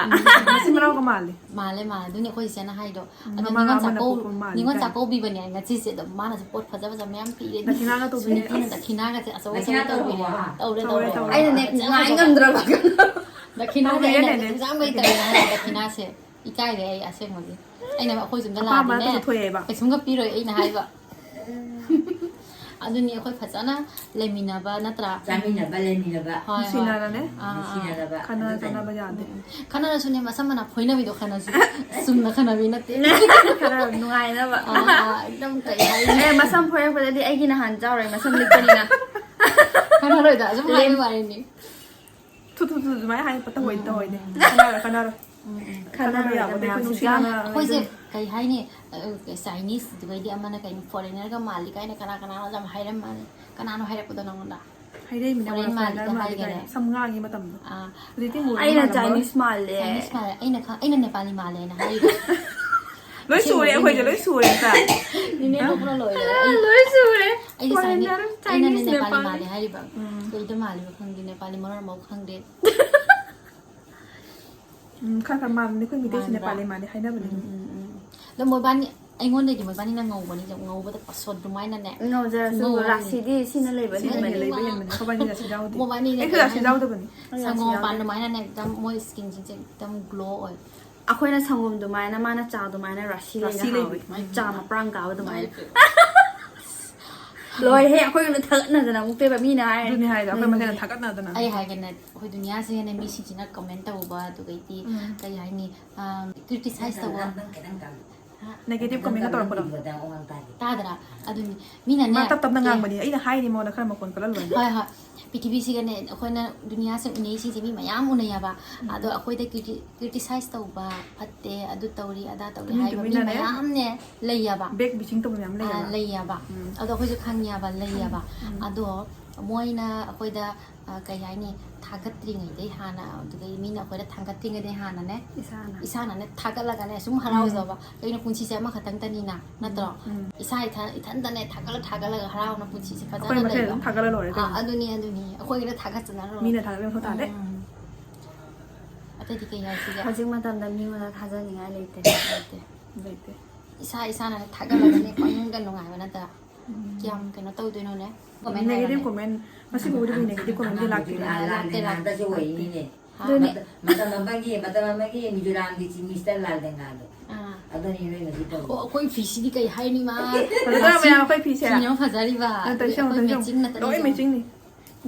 ꯃꯆꯤꯟ ꯃꯅꯥꯎꯒ ꯃꯥꯜꯂꯤ꯫ ꯃꯥꯜꯂꯦ, ꯃꯥꯜꯂꯦ꯫ ꯑꯗꯨꯅꯤ ꯑꯩꯈꯣꯏ ꯆꯦꯆꯦꯅ ꯍꯥꯏꯗꯣ꯫ ꯎꯝ, ꯑꯗꯣ ꯃꯃꯥ ꯅꯤꯉꯣꯜ ꯑꯃꯅ ꯆꯥꯛꯀꯧ-, ꯄꯣꯛꯄ ꯃꯥꯜꯂꯤ ꯅꯤꯉꯣꯜ ꯀꯥꯏꯅ꯫ ꯆꯥꯛꯀꯧꯕꯤꯕꯅꯦ ꯉꯁꯤꯁꯦ꯫ ꯑꯗꯣ ꯃꯥꯅꯁꯨ ꯄꯣꯠ ꯐꯖ ꯐꯖ ꯃꯌꯥꯝ ꯄꯤꯔꯦ꯫ ꯗꯈꯤꯅꯥꯒ ꯇꯧꯕꯤꯔꯦ꯫ ꯁꯨꯅꯤꯇꯤꯅ ꯗꯈꯤꯅꯥꯒꯁꯦ ꯑꯆꯧ ꯑꯆꯧꯕ ꯗꯈꯤꯅꯥ ꯇꯧꯕꯤꯔꯦ꯫ ꯇꯧꯕ꯫ ꯇꯧꯔꯦ, ꯇꯧꯔꯦ, ꯇꯧꯔꯦ꯫ ꯇꯧꯔꯦ꯫ ꯑꯩꯅꯅꯦ ꯅꯨꯡꯉꯥꯏ ꯉꯝꯗ꯭ꯔꯕ꯫ ꯗꯈꯤꯅꯥꯁꯦ ꯇꯧꯕꯤꯔꯦ, ꯑꯩꯅ ꯅꯦꯅꯦ꯫ ꯍꯧꯖꯤꯛ ꯌꯥꯝ ꯂꯩꯇꯕꯅꯦ ꯍꯥꯏꯕ, ꯗꯈꯤꯅꯥꯁꯦ꯫ ꯏꯀꯥꯏꯔꯦ ꯑꯩ ꯑꯁꯦꯡꯕꯒꯤ꯫ ꯑꯩꯅ ꯑꯩꯈꯣꯏ ꯌꯨꯝꯗ ꯑꯄꯥꯝꯕ ꯂꯥꯛꯑꯗꯤꯅꯦ, ꯅꯠꯇꯕ ꯊꯣꯛꯑꯦꯕ꯫ ꯀꯩꯁꯨꯝꯒ ꯄꯤꯔꯣꯏ ꯑꯩꯅ ꯍꯥꯏꯕ꯫ ꯑꯗꯨꯅꯤ ꯑꯩꯈꯣꯏ ꯐꯖꯅ ꯂꯩꯃꯤꯟꯅꯕ ꯅꯠꯇ꯭ꯔꯥ? ꯆꯥꯃꯤꯟꯅꯕ, ꯂꯩꯃꯤꯟꯅꯕ, ꯍꯣꯏ, ꯍꯣꯏ꯫ ꯅꯨꯡꯁꯤꯅꯔꯅꯦ꯫ ꯑꯥ, ꯑꯥ꯫ ꯅꯨꯡꯁꯤꯅꯔꯕ꯫ ꯈꯠꯅ ꯑꯗꯨꯗꯅꯤ꯫ ꯆꯩꯅꯕ ꯌꯥꯗꯦ꯫ ꯎꯝ, ꯎꯝ꯫ ꯈꯠꯅꯔꯁꯨꯅꯦ, ꯃꯁꯝ ꯃꯅꯥ ꯐꯣꯏꯅꯕꯤꯗꯣ ꯈꯠꯅꯁꯤ꯫ ꯆꯨꯝꯅ ꯈꯠꯅꯕꯤ ꯅꯠꯇꯦ꯫ ꯈꯔ ꯅꯨꯡꯉꯥꯏꯅꯕ꯫ ꯑꯥ, ꯑꯥ, ꯑꯗꯨꯝ ꯀꯩ ꯍꯥꯏꯅꯤ? ꯑꯦ, ꯃꯁꯝ ꯐꯣꯏꯔꯛꯄꯗꯗꯤ ꯑꯩꯒꯤ ꯅꯍꯥꯟ ꯆꯥꯎꯔꯦ, ꯃꯁꯝ ꯂꯤꯛꯄꯅꯤꯅ꯫ ꯈꯠꯅꯔꯣꯏꯗ, ꯑꯁꯨꯝ ꯍꯥꯏꯕ ꯋꯥꯔꯤꯅꯤ꯫ ꯊꯨ ꯊꯨ ꯊꯨ ꯑꯗꯨꯃꯥꯏꯅ ꯍꯥꯏ ꯇꯧꯍꯣꯏ ꯇꯧꯍꯣꯏꯗꯦ꯫ ꯈꯠꯅꯔꯣ ꯈꯠꯅꯔꯣ꯫ ꯈꯠꯅꯕ ꯈꯠꯅꯔꯣꯏꯗ ꯌꯥꯕ ꯑꯩꯈꯣꯏ ꯃꯌꯥꯝꯁꯤꯁꯨ꯫ ꯅꯨꯡꯁꯤꯅꯅ ꯑꯩꯈꯣꯏꯁꯦ ꯀꯩ ꯍꯥꯏꯅꯤ? ꯑ, ꯆꯥꯏꯅꯤꯁꯇꯨꯒꯩꯗꯤ ꯑꯃꯅ ꯀꯩꯅꯣ ꯐꯣꯔꯦꯅꯔꯒ ꯃꯥꯜꯂꯤ ꯀꯥꯏꯅ ꯀꯅꯥ ꯀꯅꯥꯅꯣ ꯌꯥꯝ ꯍꯥꯏꯔꯝꯃꯅꯤ꯫ ꯀꯅꯥꯅꯣ ꯍꯥꯏꯔꯛꯄꯗꯣ ꯅꯪꯉꯣꯟꯗ? ꯍꯥꯏꯔꯛꯏꯃꯤꯅꯦ ꯐꯣꯔꯦꯟ ꯐꯣꯔꯦꯟꯅꯔ ꯃꯥꯜꯂꯤꯒ ꯃꯥꯜꯂꯤ ꯍꯥꯏꯈꯔꯦ꯫ ꯀꯥꯏꯅ ꯁꯝ ꯉꯥꯡꯉꯤ ꯃꯇꯝꯗꯣ꯫ ꯑꯥ, ꯍꯧꯖꯤꯛꯇꯤ ꯃꯨꯔꯕ ꯑꯩꯅ ꯃꯥꯜꯂꯝꯃꯔꯣꯏ꯫ ꯆꯥꯏꯅꯤꯁ ꯃꯥꯜꯂꯦ꯫ ꯆꯥꯏꯅꯤꯁ ꯃꯥꯜꯂꯦ꯫ ꯑꯩꯅ ꯈ-, ꯑꯩꯅ ꯅꯦꯄꯥꯂꯤ ꯃꯥꯜꯂꯦꯅ ꯍꯥꯏꯔꯤꯕ꯫ ꯂꯣꯏ ꯁꯨꯔꯦ ꯑꯩꯈꯣꯏꯁꯦ, ꯂꯣꯏ ꯁꯨꯔꯦ ꯅꯠꯇ꯭ꯔꯥ? ꯅꯤꯅꯦ ꯅꯣꯛꯄꯅ ꯂꯣꯏꯔꯦ꯫ ꯑꯩ, ꯂꯣꯏ ꯁꯨꯔꯦ꯫ ꯑꯩꯗꯤ ꯆꯥꯏꯅꯤ-, ꯐꯣꯔꯦꯟꯅꯔ, ꯑꯩꯅꯅꯦ ꯆꯥꯏꯅꯤꯁ, ꯅꯦꯄꯥꯂꯤ ꯅꯦꯄꯥꯂꯤ꯫ ꯃꯥꯜꯂꯦ ꯍꯥꯏꯔꯤꯕ꯫ ꯎꯝ꯫ ꯀꯩꯗ ꯃꯥꯜꯂꯤꯕ ꯈꯪꯗꯦ, ꯅꯦꯄꯥꯂꯤ ꯃꯔꯣꯟ ꯑꯃꯐꯥꯎ ꯈꯪꯗꯦ꯫ ꯎꯝ, ꯈꯔ ꯈꯔ ꯃꯥꯟꯕꯅꯦ ꯑꯩꯈꯣꯏ ꯃꯤꯇꯩꯁꯨ ꯃꯥꯟꯕ꯭ꯔꯥ? ꯅꯦꯄꯥꯂꯤ ꯃꯥꯜꯂꯦ ꯍꯥꯏꯅꯕꯅꯦ꯫ ꯎꯝ, ꯎꯝ, ꯎꯝ꯫ ꯑꯗꯣ ꯃꯣꯏꯕꯥꯅꯤ, ꯑꯩꯉꯣꯟꯗꯒꯤ ꯃꯣꯏꯕꯥꯅꯤꯅ ꯉꯧꯕꯅꯤ, ꯉꯧꯕꯗ ꯄꯁꯣꯠ ꯑꯗꯨꯃꯥꯏꯅꯅꯦ꯫ ꯉꯧꯖꯔꯁꯨ ꯉꯧꯕꯅꯤ꯫ ꯔꯥꯁꯤꯗꯤ ꯁꯤꯅ ꯂꯩꯕ ꯁꯤꯅ ꯍꯦꯟꯕꯅꯤ꯫ ꯂꯩꯕ ꯍꯦꯟꯕꯅꯤ꯫ ꯑꯩꯈꯣꯏꯕꯥꯅꯤ ꯔꯥꯁꯤ ꯌꯥꯎꯗꯦ꯫ ꯃꯣꯏꯕꯥꯅꯤꯅ ꯑꯩꯁꯨ ꯀꯩ ꯔꯥꯁꯤ ꯍꯥꯏꯅꯤ? ꯌꯥꯎꯗꯕꯅꯤ꯫ ꯁꯪꯒꯣꯝ ꯃꯄꯥꯟ ꯑꯗꯨꯃꯥꯏꯅꯅꯦ, ꯑꯗꯨꯝ ꯃꯣꯏ ꯁ꯭ꯀꯤꯟꯁꯤꯡꯁꯦ ꯑꯗꯨꯝ ꯒ꯭ꯂꯣ ꯑꯣꯏ꯫ ꯑꯩꯈꯣꯏꯅ ꯁꯪꯒꯣꯝ ꯑꯗꯨꯃꯥꯏꯅ ꯃꯥꯅ ꯆꯥ ꯑꯗꯨꯃꯥꯏꯅ ꯔꯥꯁꯤ ꯂꯩꯅ ꯔꯥꯁꯤ ꯍꯥꯎꯋꯤ꯫ ꯂꯩꯕꯤ꯫ ꯆꯥ ꯃꯄ꯭ꯔꯥꯡ ꯀꯥꯕ ꯑꯗꯨꯃꯥꯏꯅ꯫ ꯂꯣꯏꯔꯦꯍꯦ, ꯑꯩꯈꯣꯏꯒ ꯊꯥꯒꯠꯅꯗꯅ ꯑꯃꯨꯛꯇꯣꯏꯕ ꯃꯤꯅ ꯍꯥꯏꯔꯦ꯫ ꯑꯗꯨꯅꯦ ꯍꯥꯏꯗꯣ, ꯑꯩꯈꯣꯏ ꯃꯁꯦꯜ ꯊꯥꯒꯠꯅꯗꯅ꯫ ꯑꯩ ꯍꯥꯏꯒꯦꯅꯦ, ꯑꯩꯈꯣꯏ ꯗꯨꯅꯤꯌꯥꯁꯤꯒꯅꯦ ꯃꯤꯁꯤꯡꯁꯤꯅ ꯀꯃꯦꯟ ꯇꯧꯕ, ꯑꯗꯨꯒꯩꯗꯤ ꯎꯝ꯫ ꯀꯩ ꯍꯥꯏꯅꯤ, ꯀ꯭ꯔꯤꯇꯤꯁꯥꯏꯁ ꯇꯧꯕ꯫ Negative comment ꯇꯧꯔꯛꯄꯗꯣ꯫ ꯇꯥꯗ꯭ꯔꯥ? ꯑꯗꯨꯅꯤ ꯃꯤꯅꯅꯦ꯫ ꯃꯥ ꯇꯞ ꯇꯞꯅ ꯉꯥꯡꯕꯅꯤ, ꯑꯩꯅ ꯍꯥꯏꯅꯤ ꯃꯉꯣꯟꯗ ꯈꯔ ꯃꯈꯣꯟ ꯀꯜꯍꯜꯂꯣꯏꯅ꯫ ꯍꯣꯏ ꯍꯣꯏ꯫ ꯄ꯭ꯔꯤꯊꯤꯕꯤꯁꯤꯒꯅꯦ ꯑꯩꯈꯣꯏꯅ ꯗꯨꯅꯤꯌꯥꯁꯦ ꯎꯅꯩꯁꯤꯡꯁꯦ ꯃꯤ ꯃꯌꯥꯝ ꯎꯅꯩꯌꯦꯕ꯫ ꯑꯗꯣ ꯑꯩꯈꯣꯏꯗ ꯀ꯭ꯔꯤꯇꯤꯁꯥꯏꯁ ꯇꯧꯕ, ꯐꯠꯇꯦ, ꯑꯗꯨ ꯇꯧꯔꯤ, ꯑꯗꯥ ꯇꯧꯔꯤ ꯇꯨꯃꯤꯟ ꯍꯥꯏꯕ ꯃꯤ ꯇꯨꯃꯤꯟꯅꯅꯦ꯫ ꯃꯌꯥꯝꯅꯦ ꯂꯩꯌꯦꯕ꯫ Back bitching ꯇꯧꯕ ꯃꯌꯥꯝ ꯑꯥ, ꯂꯩꯌꯦꯕ꯫ ꯂꯩꯌꯦꯕ꯫ ꯎꯝ꯫ ꯑꯗꯣ ꯑꯩꯈꯣꯏꯁꯨ ꯈꯪꯉꯦꯕ, ꯂꯩꯌꯦꯕ꯫ ꯑꯗꯣ ꯃꯣꯏꯅ ꯑꯩꯈꯣꯏꯗ, ꯑ, ꯀꯩ ꯍꯥꯏꯅꯤ, ꯊꯥꯒꯠꯇ꯭ꯔꯤꯉꯩꯗꯩ ꯍꯥꯟꯅ, ꯑꯗꯨꯗꯒꯤ ꯃꯤꯅ ꯑꯩꯈꯣꯏꯗ ꯊꯥꯒꯠꯇ꯭ꯔꯤꯉꯩꯗꯩ ꯍꯥꯟꯅꯅꯦ, ꯏꯁꯥꯅ꯫ ꯏꯁꯥꯅꯅꯦ ꯊꯥꯒꯠꯂꯒꯅꯦ ꯁꯨꯝ ꯍꯔꯥꯎꯖꯕ꯫ ꯀꯩꯅꯣ, ꯄꯨꯟꯁꯤꯁꯦ ꯑꯃꯈꯛꯇꯪꯇꯅꯤꯅ, ꯅꯠꯇ꯭ꯔꯣ? ꯎꯝ꯫ ꯏꯁꯥ ꯏꯊꯟ ꯏꯊꯟꯇꯅꯦ ꯊꯥꯒꯠꯂ ꯊꯥꯒꯠꯂꯒ ꯍꯔꯥꯎꯅ ꯄꯨꯟꯁꯤꯁꯦ ꯑꯩꯈꯣꯏ ꯐꯖꯅ ꯃꯁꯦꯜ ꯂꯩꯕ꯫ ꯑꯗꯨꯝ ꯊꯥꯒꯠꯂ ꯂꯣꯏꯔꯦ ꯑꯥ, ꯀꯩꯅꯣ꯫ ꯑꯗꯨꯅꯤ ꯑꯗꯨꯅꯤ ꯑꯩꯈꯣꯏꯒꯤꯗ ꯊꯥꯒꯠꯆꯅꯔꯣꯏ꯫ ꯃꯤꯅ ꯊꯥꯒꯠꯂꯦ ꯃꯊꯧ ꯇꯥꯗꯦ꯫ ꯎꯝ꯫ ꯑꯇꯩꯗꯤ ꯀꯩ ꯍꯥꯏꯁꯤꯒꯦ? ꯍꯧꯖꯤꯛ ꯃꯇꯝꯗ ꯃꯤꯉꯣꯟꯗ ꯊꯥꯖꯅꯤꯡꯉꯥꯏ ꯂꯩꯇꯦ꯫ ꯂꯩꯇꯦ꯫ ꯏꯁꯥ ꯏꯁꯥꯅ ꯊꯥꯒꯠꯂꯒꯅꯦ ꯄꯪꯅꯨꯡꯗ ꯅꯨꯡꯉꯥꯏꯕ ꯅꯠꯇ꯭ꯔꯥ? ꯀꯌꯥꯝ ꯀꯩꯅꯣ ꯇꯧꯗꯣꯏꯅꯣꯅꯦ? Negative comment, ꯉꯁꯤꯐꯥꯎꯗꯤ negative commentꯗꯤ ꯂꯥꯛꯇꯦ꯫ ꯂꯥꯛꯇꯦ, ꯂꯥꯛꯇꯦ꯫ ꯑꯣꯏꯅꯤꯅꯦ꯫ ꯑꯗꯨꯅꯦ꯫ ꯃꯇꯝ ꯑꯃꯒꯤ, ꯃꯇꯝ ꯑꯃꯒꯤ ꯃꯤꯖꯣꯔꯥꯝꯒꯤ Chief Minister ꯂꯥꯜ ꯗꯦꯡꯒꯥꯗꯣ꯫ ꯑꯥ꯫ ꯑꯗꯨꯅꯤ ꯅꯣꯏ ꯉꯁꯤ ꯇꯧꯔꯤꯁꯦ꯫ ꯑꯣ, ꯑꯩꯈꯣꯏ ꯐꯤꯁꯤꯗꯤ ꯀꯩ ꯍꯥꯏꯅꯤ ꯃꯥ? ꯐꯖꯗ꯭ꯔꯥ ꯃꯌꯥꯝ ꯑꯩꯈꯣꯏ ꯐꯤꯁꯦ? ꯐꯤꯅ ꯐꯖꯔꯤꯕ꯫ ꯅꯠꯇ꯭ꯔ ꯁꯤ ꯑꯩꯈꯣꯏ ꯑꯃꯨꯛꯇꯪ matching ꯅꯠꯇ꯭ꯔꯗꯤ ꯂꯣꯏ ꯁꯤ matchingꯅꯤ꯫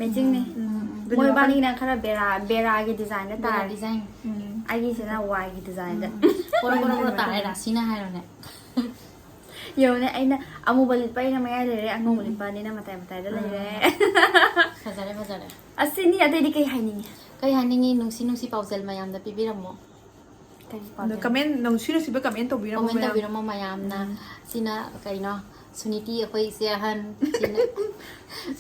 Matchingꯅꯦ꯫ ꯑꯗꯨꯅꯤ ꯃꯣꯏ ꯋꯥꯈꯜ- ꯕꯥꯅꯤꯅ ꯈꯔ ꯕꯦꯔꯥ, ꯕꯦꯔꯥꯒꯤ designꯗ ꯕꯦꯔꯥ ꯇꯥꯔꯦ꯫ Design꯫ ꯎꯝ꯫ ꯑꯩꯒꯤꯁꯤꯅ Yꯒꯤ designꯗ꯫ ꯀꯣꯔꯣ ꯀꯣꯔꯣ ꯀꯣꯔꯣ ꯇꯥꯔꯦ ꯔꯥꯁꯤꯅ ꯍꯥꯏꯔꯣꯅꯦ꯫ ꯌꯦꯡꯉꯨꯅꯦ, ꯑꯩꯅ ꯑꯃꯨꯕ ꯂꯤꯠꯄ ꯑꯩꯅ ꯃꯌꯥꯏ ꯂꯩꯔꯦ, ꯑꯉꯧꯕ ꯂꯤꯠꯄ ꯑꯅꯤꯅ ꯃꯇꯥꯏ ꯃꯇꯥꯏꯗ ꯂꯩꯔꯦ꯫ ꯐꯖꯔꯦ, ꯐꯖꯔꯦ꯫ ꯑꯁꯤꯅꯤ, ꯑꯇꯩꯗꯤ ꯀꯩ ꯍꯥꯏꯅꯤꯡꯉꯤ? ꯀꯩ ꯍꯥꯏꯅꯤꯡꯉꯤ? ꯅꯨꯡꯁꯤ ꯅꯨꯡꯁꯤ ꯄꯥꯎꯖꯦꯜ ꯃꯌꯥꯝꯗ ꯄꯤꯕꯤꯔꯝꯃꯣ꯫ ꯀꯔꯤ ꯑꯗꯣ ꯄꯥꯎꯖꯦꯜ? Comment, ꯅꯨꯡꯁꯤ ꯅꯨꯡꯁꯤꯕ comment ꯇꯧꯕꯤꯔꯝꯃꯣ Comment ꯃꯌꯥꯝ꯫ ꯇꯧꯕꯤꯔꯝꯃꯣ ꯃꯌꯥꯝꯅ꯫ ꯁꯤꯅ ꯀꯩꯅꯣ? ꯁꯨꯅꯤꯇꯤ, ꯑꯩꯈꯣꯏ ꯏꯆꯦ ꯑꯍꯟ꯫ ꯁꯤꯅ,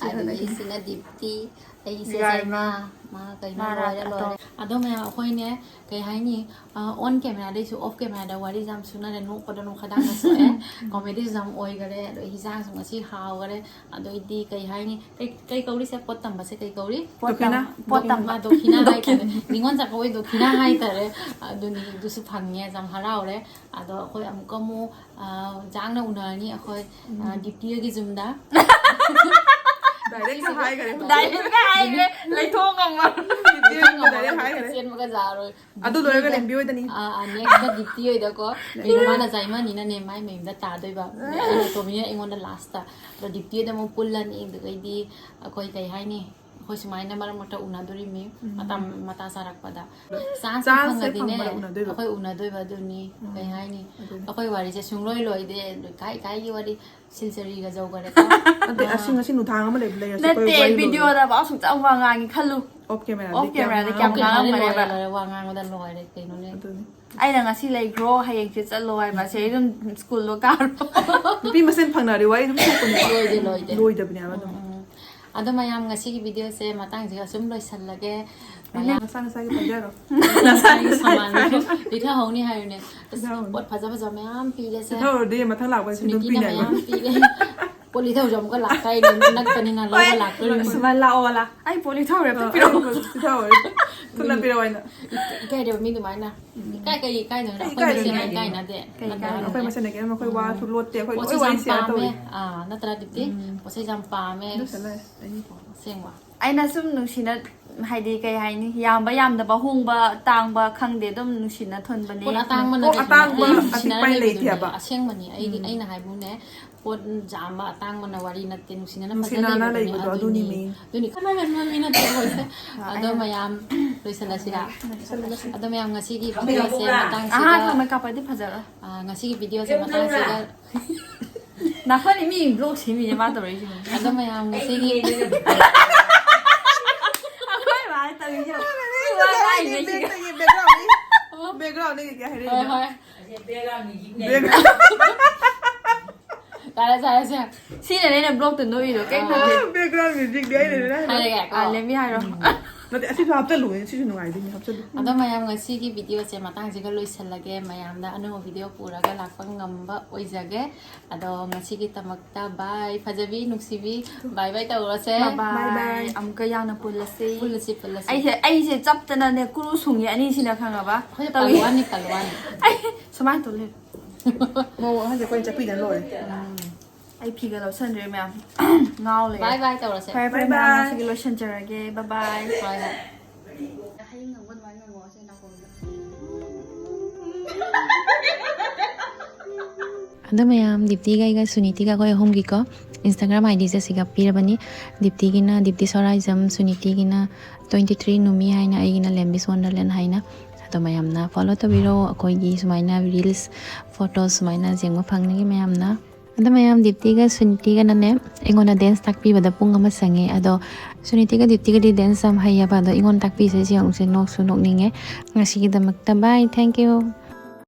ꯑꯗꯒꯤ ꯁꯤꯅ ꯗꯤꯞꯇꯤ, ꯑꯩ ꯏꯆꯦ ꯏꯃꯥ꯫ ꯁꯩꯃꯥ, ꯃꯥ ꯀꯩꯅꯣ, ꯃꯥ ꯂꯣꯏꯔꯦ, ꯔꯥ- ꯂꯣꯏꯔꯦ꯫ ꯑꯗꯣ ꯃꯌꯥꯝ ꯑꯩꯈꯣꯏꯅꯦ, ꯀꯩ ꯍꯥꯏꯅꯤ, ꯑ, on cameraꯗꯩꯁꯨ off cameraꯗ ꯋꯥꯔꯤꯁꯦ ꯌꯥꯝ ꯁꯨꯅꯔꯦ, ꯅꯣꯛꯄꯗ ꯅꯣꯛ ꯈꯗꯥꯡꯒ ꯁꯣꯛꯑꯦ꯫ Comedyꯁꯨ ꯌꯥꯝ ꯑꯣꯏꯈꯔꯦ, ꯑꯗꯣ ꯍꯤꯟꯖꯥꯡꯁꯨ ꯉꯁꯤ ꯍꯥꯎꯈꯔꯦ꯫ ꯑꯗꯩꯗꯤ ꯀꯩ ꯍꯥꯏꯅꯤ, ꯀꯩ, ꯀꯩ ꯀꯧꯔꯤꯁꯦ? ꯄꯣꯠ ꯇꯝꯕꯁꯦ ꯀꯩ ꯀꯧꯔꯤ? ꯄꯣꯠ ꯇꯝ- ꯄꯣꯠ ꯇꯝꯕ꯫ ꯃꯥ ꯗꯣꯈꯤꯅꯥ ꯍꯥꯏꯇꯥꯔꯦ꯫ ꯅꯤꯉꯣꯜ ꯆꯥꯛꯀꯧꯕꯩ ꯗꯣꯈꯤꯅꯥ ꯍꯥꯏꯇꯥꯔꯦ꯫ ꯑꯗꯨꯅꯤ, ꯑꯗꯨꯁꯨ ꯐꯪꯉꯦ, ꯌꯥꯝ ꯍꯔꯥꯎꯔꯦ꯫ ꯑꯗꯣ ꯑꯩꯈꯣꯏ ꯑꯃꯨꯛꯀ ꯑꯃꯨꯛ, ꯑ, ꯖꯥꯡꯅ ꯎꯅꯔꯅꯤ ꯑꯩꯈꯣꯏ, ꯑ, ꯗꯤꯞꯇꯤꯒꯤ ꯌꯨꯝꯗ꯫ Direct ꯍꯥꯏꯈ꯭ꯔꯦ꯫ Direct ꯍꯥꯏꯈ꯭ꯔꯦ, ꯂꯩꯊꯣꯛ ꯉꯝꯃꯔꯣꯏ꯫ Direct ꯍꯥꯏꯈ꯭ꯔꯦ꯫ ꯆꯦꯟꯕꯒ ꯌꯥꯔꯣꯏ꯫ ꯑꯗꯨ ꯂꯣꯏꯔꯒ ꯂꯦꯝꯕꯤ ꯑꯣꯏꯗꯅꯤ꯫ ꯑꯥ, ꯑꯥ, next ꯗ ꯗꯤꯞꯇꯤ ꯑꯣꯏꯗꯀꯣ꯫ ꯀꯩꯅꯣ, ꯃꯥꯅ ꯖꯥꯏꯃꯅꯤꯅꯅꯦ, ꯃꯥꯏ ꯃꯌꯨꯝꯗ ꯇꯥꯗꯣꯏꯕ꯫ ꯑꯗꯣ ꯇꯣꯃꯤꯅ ꯑꯩꯉꯣꯟꯗ ꯂꯥꯁꯇ꯫ ꯑꯗꯣ ꯗꯤꯞꯇꯤ ꯑꯣꯏꯗ ꯑꯃꯨꯛ ꯄꯨꯜꯂꯅꯤ꯫ ꯑꯗꯨꯒꯩꯗꯤ ꯑꯩꯈꯣꯏ ꯀꯩ ꯍꯥꯏꯅꯤ? ꯑꯩꯈꯣꯏ ꯁꯨꯃꯥꯏꯅ ꯃꯔꯛ ꯃꯔꯛꯇ ꯎꯅꯗꯣꯔꯤꯃꯤ꯫ ꯃꯇꯥꯡ ꯃꯇꯥ ꯆꯥꯔꯛꯄꯗ꯫ ꯆꯥꯟꯁ ꯆꯥꯟꯁꯁꯦ ꯐꯪꯉꯗꯤꯅꯦ, ꯐꯪꯕꯗ ꯎꯅꯗꯣꯏꯕ꯫ ꯑꯩꯈꯣꯏ ꯎꯅꯗꯣꯏꯕ ꯑꯗꯨꯅꯤ꯫ ꯀꯩ ꯍꯥꯏꯅꯤ? ꯑꯗꯨꯅꯤ꯫ ꯑꯩꯈꯣꯏ ꯋꯥꯔꯤꯁꯦ ꯁꯨꯡꯂꯣꯏ ꯂꯣꯏꯗꯦ꯫ ꯂꯩꯀꯥꯏ ꯂꯩꯀꯥꯏꯒꯤ ꯋꯥꯔꯤ ꯁꯤꯜꯆꯔꯤꯒ ꯖꯧꯒꯔꯦꯀꯣ꯫ ꯅꯠꯇꯦ, ꯑꯁꯤ ꯉꯁꯤ ꯅꯨꯡꯊꯥꯡ ꯑꯃ ꯂꯩꯕ ꯂꯩꯔꯁꯨ ꯅꯠꯇꯦ, ꯑꯩꯈꯣꯏ ꯋꯥꯔꯤ ꯚꯤꯗꯤꯑꯣꯗ ꯄꯥꯎ ꯁꯨꯡꯆꯥꯎ ꯋꯥ ꯉꯥꯡꯉꯤ ꯈꯜꯂꯨ꯫ ꯑꯣꯐ ꯀꯦꯃꯦꯔꯥꯗ ꯑꯣꯐ ꯀꯦꯃꯦꯔꯥꯗ ꯀꯌꯥꯝ ꯉꯥꯡꯉꯝꯕꯅꯦꯕ꯫ ꯉꯥꯡꯉꯝꯕꯅꯦꯕ꯫ ꯂꯣꯏꯔꯦ, ꯂꯣꯏꯔꯦ, ꯋꯥ ꯉꯥꯡꯕꯗ ꯂꯣꯏꯔꯦ ꯀꯩꯅꯣꯅꯦ꯫ ꯑꯗꯨꯅꯤ꯫ ꯑꯩꯅ ꯉꯁꯤ ꯂꯩꯈ꯭ꯔꯣ, ꯍꯌꯦꯡꯁꯦ ꯆꯠꯂꯣ ꯍꯥꯏꯕ꯫ ꯁꯦ ꯑꯗꯨꯝ ꯁ꯭ꯀꯨꯜꯗꯣ ꯀꯥꯔꯣ꯫ ꯅꯨꯄꯤ ꯃꯁꯦꯟ ꯐꯪꯅꯔꯗꯤ ꯋꯥꯔꯤ ꯑꯗꯨꯝ ꯊꯣꯛꯄꯅꯦ꯫ ꯂꯣꯏꯗꯦ, ꯂꯣꯏꯗꯦ꯫ ꯂꯣꯏꯗꯕꯅꯦ ꯍꯥꯏꯕ ꯑꯗꯨꯝ꯫ ꯎꯝ꯫ ꯑꯗꯣ ꯃꯌꯥꯝ, ꯉꯁꯤꯒꯤ ꯚꯤꯗꯤꯑꯣꯁꯦ ꯃꯇꯥꯡꯁꯤꯒ ꯑꯁꯨꯝ ꯂꯣꯏꯁꯜꯂꯒꯦ꯫ ꯃꯌꯥꯝ ꯅꯁꯥ ꯅꯁꯥꯒꯤ ꯄꯥꯏꯖꯔꯣ꯫ ꯅꯁꯥꯒꯤ ꯁꯥꯃꯥꯟꯗꯣ ꯄꯤꯊꯍꯧꯅꯤ ꯍꯥꯏꯕꯅꯦ꯫ ꯑꯁ, ꯄꯤꯊꯍꯧꯅꯤ꯫ ꯄꯣꯠ ꯐꯖ ꯐꯖꯕ ꯃꯌꯥꯝ ꯄꯤꯔꯦꯁꯦ꯫ ꯄꯤꯊꯍꯧꯔꯗꯤ ꯃꯊꯪ ꯂꯥꯛꯄꯗ ꯁꯤ ꯑꯗꯨꯝ ꯁꯨꯅꯤꯇꯤꯅ ꯄꯤꯅꯦꯕ꯫ ꯃꯌꯥꯝ ꯄꯤꯔꯦ꯫ ꯄꯣꯠ ꯂꯤꯊꯧꯁꯨ ꯑꯃꯨꯛꯀ ꯂꯥꯛꯇꯥꯏꯅꯦ, ꯅꯛꯄꯅꯤꯅ ꯂꯧꯕ ꯂꯥꯛꯇꯣꯔꯤꯕꯅꯤ꯫ ꯁꯨꯃꯥꯏꯅ ꯂꯥꯛꯑꯣ ꯂꯥꯛ ꯑꯩ ꯄꯣꯠ ꯂꯤꯊꯧꯔꯦ, ꯑꯝꯇ ꯄꯤꯔꯛꯑꯣ꯫ ꯄꯤꯊꯍꯧꯔꯗꯤ ꯊꯨꯅ ꯄꯤꯔꯛꯑꯣ ꯍꯥꯏꯅ꯫ ꯏꯀꯥꯏꯗꯦꯕ ꯃꯤ ꯑꯗꯨꯃꯥꯏꯅ꯫ ꯏꯀꯥꯏ ꯀꯩ ꯏꯀꯥꯏꯗꯣꯏꯅꯣ? ꯀꯩ ꯑꯩꯈꯣꯏ ꯃꯁꯦꯟ ꯏꯀꯥꯏꯗꯣꯏꯅꯣ? ꯏꯀꯥꯏꯅꯗꯦ꯫ ꯀꯩ ꯏꯀꯥꯏꯗꯣꯏꯅꯣ? ꯑꯩꯈꯣꯏ ꯃꯁꯦꯟꯗꯒꯤ ꯑꯃ ꯑꯩꯈꯣꯏ ꯋꯥꯁꯨ ꯂꯣꯠꯇꯦ, ꯑꯩꯈꯣꯏ ꯄꯣꯠꯁꯦ ꯂꯣꯏ ꯋꯥꯔꯤ ꯌꯥꯝ ꯁꯤꯌꯔ ꯄꯥꯝꯃꯦ꯫ ꯇꯧꯋꯤ꯫ ꯑꯥ, ꯅꯠꯇ꯭ꯔ ꯗꯤꯞꯇꯤ? ꯎꯝ꯫ ꯄꯣꯠꯁꯦ ꯌꯥꯝ ꯄꯥꯝꯃꯦ꯫ ꯑꯗꯨ ꯁꯤꯗ ꯂꯩꯔꯦ꯫ ꯑꯩꯒꯤ ꯄꯣꯠ꯫ ꯑꯁꯦꯡꯕ꯫ ꯑꯩꯅ ꯁꯨꯝ ꯅꯨꯡꯁꯤꯅ, ꯍꯥꯏꯗꯤ ꯀꯩ ꯍꯥꯏꯅꯤ, ꯌꯥꯝꯕ ꯌꯥꯝꯗꯕ, ꯍꯣꯡꯕ ꯇꯥꯡꯕ ꯈꯪꯗꯦ, ꯑꯗꯨꯝ ꯅꯨꯡꯁꯤꯅ ꯊꯨꯟꯕꯅꯦ꯫ ꯄꯣꯠ ꯑꯇꯥꯡꯕꯅ ꯄꯣꯠ ꯀꯩꯁꯨ ꯑꯇꯥꯡꯕ ꯅꯠꯇꯦ꯫ ꯑꯄꯤꯛꯄ ꯂꯩꯇꯦꯕ꯫ ꯑꯁꯦꯡꯕꯅꯤ꯫ ꯑꯩꯒꯤ, ꯑꯩꯅ ꯍꯥꯏꯕꯨꯅꯦ, ꯄꯣꯠ ꯌꯥꯝꯕ ꯑꯇꯥꯡꯕꯅ ꯋꯥꯔꯤ ꯅꯠꯇꯦ, ꯅꯨꯡꯁꯤꯅꯅ ꯐꯖꯅ ꯅꯨꯡꯁꯤꯅꯅ ꯂꯩꯕꯗꯨꯅꯦ꯫ ꯂꯩꯕꯗꯣ ꯑꯗꯨꯅꯤ ꯃꯤ꯫ ꯑꯗꯨꯅꯤ꯫ ꯈꯠꯅꯒꯟꯕ ꯃꯤ ꯅꯠꯇꯦ ꯑꯩꯈꯣꯏꯁꯦ꯫ ꯑꯗꯣ ꯃꯌꯥꯝ ꯂꯣꯏꯁꯤꯜꯂꯁꯤꯔꯥ? ꯑꯗꯣ ꯃꯌꯥꯝ, ꯉꯁꯤꯒꯤ ꯚꯤꯗꯤꯑꯣꯁꯦ ꯃꯇꯥꯡꯁꯤꯗ, ꯑꯍꯥꯟ ꯊꯝꯃ ꯀꯥꯞꯄꯗꯤ ꯐꯖꯔꯣꯏ꯫ ꯑꯥ, ꯉꯁꯤꯒꯤ ꯚꯤꯗꯤꯑꯣꯁꯦ ꯃꯇꯥꯡꯁꯤꯗ ꯅꯥꯈꯣꯏꯅꯤ ꯃꯤ ꯕ꯭ꯂꯣꯛ ꯁꯦꯝꯃꯤꯅꯦ ꯃꯥ ꯇꯧꯔꯛꯏꯁꯤꯡ꯫ ꯑꯗꯣ ꯃꯌꯥꯝ, ꯉꯁꯤꯒꯤ ꯑꯩꯈꯣꯏ ꯃꯥꯅ ꯇꯧꯔꯤꯁꯦ꯫ ꯋꯥ ꯉꯥꯡꯉꯤꯉꯩꯁꯤꯒ꯫ ꯕꯦꯛꯒ꯭ꯔꯥꯎꯟꯗꯒꯤ ꯀꯩ ꯍꯥꯏꯔꯛꯏꯅꯣ? ꯍꯣꯏ, ꯍꯣꯏ꯫ ꯕꯦꯛꯒ꯭ꯔꯥꯎꯟ꯫ ꯌꯥꯔꯦ, ꯌꯥꯔꯦ, ꯌꯥꯔꯦ꯫ ꯁꯤꯅꯅꯦ ꯑꯩꯅ ꯕ꯭ꯂꯣꯛꯇ ꯅꯣꯛꯏꯗꯣ, ꯀꯩꯝ ꯈꯪꯗꯦ꯫ ꯕꯦꯛꯒ꯭ꯔꯥꯎꯟ ꯃ꯭ꯌꯨꯖꯤꯛꯇꯤ ꯑꯩꯅ ꯂꯣꯏꯅ ꯍꯥꯏꯔꯦ꯫ ꯍꯥꯏꯔꯒꯦꯀꯣ꯫ ꯑꯥ, ꯂꯦꯝꯕꯤ ꯍꯥꯏꯔꯣ꯫ ꯅꯠꯇꯦ, ꯑꯁꯤꯁꯨ ꯍꯥꯞꯆꯜꯂꯨ, ꯁꯤꯁꯨ ꯅꯨꯡꯉꯥꯏꯗꯣꯏꯅꯤ, ꯍꯥꯞꯆꯜꯂꯨ꯫ ꯑꯗꯣ ꯃꯌꯥꯝ, ꯉꯁꯤꯒꯤ ꯚꯤꯗꯤꯑꯣꯁꯦ ꯃꯇꯥꯡꯁꯤꯒ ꯂꯣꯏꯁꯤꯜꯂꯒꯦ꯫ ꯃꯌꯥꯝꯗ ꯑꯅꯧꯕ ꯚꯤꯗꯤꯑꯣ ꯄꯨꯔꯒ ꯂꯥꯛꯄ ꯉꯝꯕ ꯑꯣꯏꯖꯒꯦ꯫ ꯑꯗꯣ ꯉꯁꯤꯒꯤꯗꯃꯛꯇ ꯕꯥꯏ, ꯐꯖꯕꯤ, ꯅꯨꯡꯁꯤꯕꯤ, ꯕꯥꯏ ꯕꯥꯏ ꯇꯧꯔꯁꯦ꯫ ꯕꯥꯏ ꯕꯥꯏ꯫ ꯕꯥꯏ꯫ ꯑꯃꯨꯛꯀ ꯌꯥꯝꯅ ꯄꯨꯜꯂꯁꯤ꯫ ꯄꯨꯜꯂꯁꯤ, ꯄꯨꯜꯂꯁꯤ꯫ ꯑꯩꯁꯦ, ꯑꯩꯁꯦ ꯆꯞꯇꯅꯅꯦ ꯀꯨꯔꯨ ꯁꯨꯡꯉꯤ ꯑꯅꯤꯁꯤꯅ, ꯈꯪꯉꯕ? ꯑꯩꯈꯣꯏꯅ ꯇꯧꯏ꯫ ꯄꯜꯋꯥꯟꯅꯤ, ꯄꯜꯋꯥꯟ꯫ ꯑꯩ ꯁꯨꯃꯥꯏꯅ ꯇꯧ ꯂꯩ꯫ ꯃꯧ ꯑꯍꯟꯁꯦ ꯑꯩꯈꯣꯏꯅ ꯆꯠꯄꯤꯗꯅ ꯂꯣꯏꯔꯦ꯫ ꯑꯩ ꯐꯤꯒ ꯂꯧꯁꯟꯗ꯭ꯔꯦ ꯃꯌꯥꯝ꯫ ꯉꯥꯎ ꯂꯩꯔꯦ꯫ ꯕꯥꯏ ꯕꯥꯏ ꯇꯧꯔꯁꯦ꯫ ꯐꯔꯦ, ꯐꯔꯦ, ꯕꯥꯏ ꯃꯌꯥꯝ, ꯕꯥꯏ꯫ ꯉꯁꯤꯒꯤ ꯂꯣꯏꯁꯟꯖꯔꯒꯦ꯫ ꯕꯥꯏ ꯕꯥꯏ꯫ ꯍꯣꯏ, ꯍꯣꯏ꯫ ꯍꯌꯦꯡ ꯅꯪꯕ ꯑꯗꯨꯃꯥꯏꯅ ꯑꯗꯣ ꯃꯌꯥꯝ, ꯗꯤꯞꯇꯤꯒ ꯑꯩꯒ ꯁꯨꯅꯤꯇꯤꯒ ꯑꯩꯈꯣꯏ ꯑꯍꯨꯝꯒꯤꯀꯣ Instagram ID ꯁꯦ ꯑꯁꯤꯒ ꯄꯤꯔꯕꯅꯤ꯫ ꯗꯤꯞꯇꯤꯒꯤꯅ ꯗꯤꯞꯇꯤ ꯁꯣꯔꯥꯏꯖꯝ, ꯁꯨꯅꯤꯇꯤꯒꯤꯅ twenty three ꯅꯨꯃꯤ ꯍꯥꯏꯅ, ꯑꯩꯒꯤꯅ ꯂꯦꯝꯕꯤꯁ ꯋꯥꯟꯗꯔꯂꯦꯟ ꯍꯥꯏꯅ꯫ ꯑꯗꯣ ꯃꯌꯥꯝꯅ follow ꯇꯧꯕꯤꯔꯣ꯫ ꯑꯩꯈꯣꯏꯒꯤ ꯁꯨꯃꯥꯏꯅ reels, photos ꯁꯨꯃꯥꯏꯅ ꯌꯦꯡꯕ ꯐꯪꯅꯤꯡꯉꯤ ꯃꯌꯥꯝꯅ꯫ ꯑꯗꯣ ꯃꯌꯥꯝ, ꯗꯤꯞꯇꯤꯒ ꯁꯨꯅꯤꯇꯤꯒꯅꯅꯦ ꯑꯩꯉꯣꯟꯗ dance ꯇꯥꯛꯄꯤꯕꯗ ꯄꯨꯡ ꯑꯃ ꯆꯪꯉꯦ꯫ ꯑꯗꯣ ꯁꯨꯅꯤꯇꯤꯒ ꯗꯤꯞꯇꯤꯒꯗꯤ dance ꯌꯥꯝ ꯍꯩꯌꯦꯕ꯫ ꯑꯗꯣ ꯑꯩꯉꯣꯟꯗ ꯇꯥꯛꯄꯤꯁꯦ ꯌꯦꯡꯉꯨꯁꯦ, ꯅꯣꯛꯁꯨ ꯅꯣꯛꯅꯤꯡꯉꯦ꯫ ꯉꯁꯤꯒꯤꯗꯃꯛꯇ bye, thank you꯫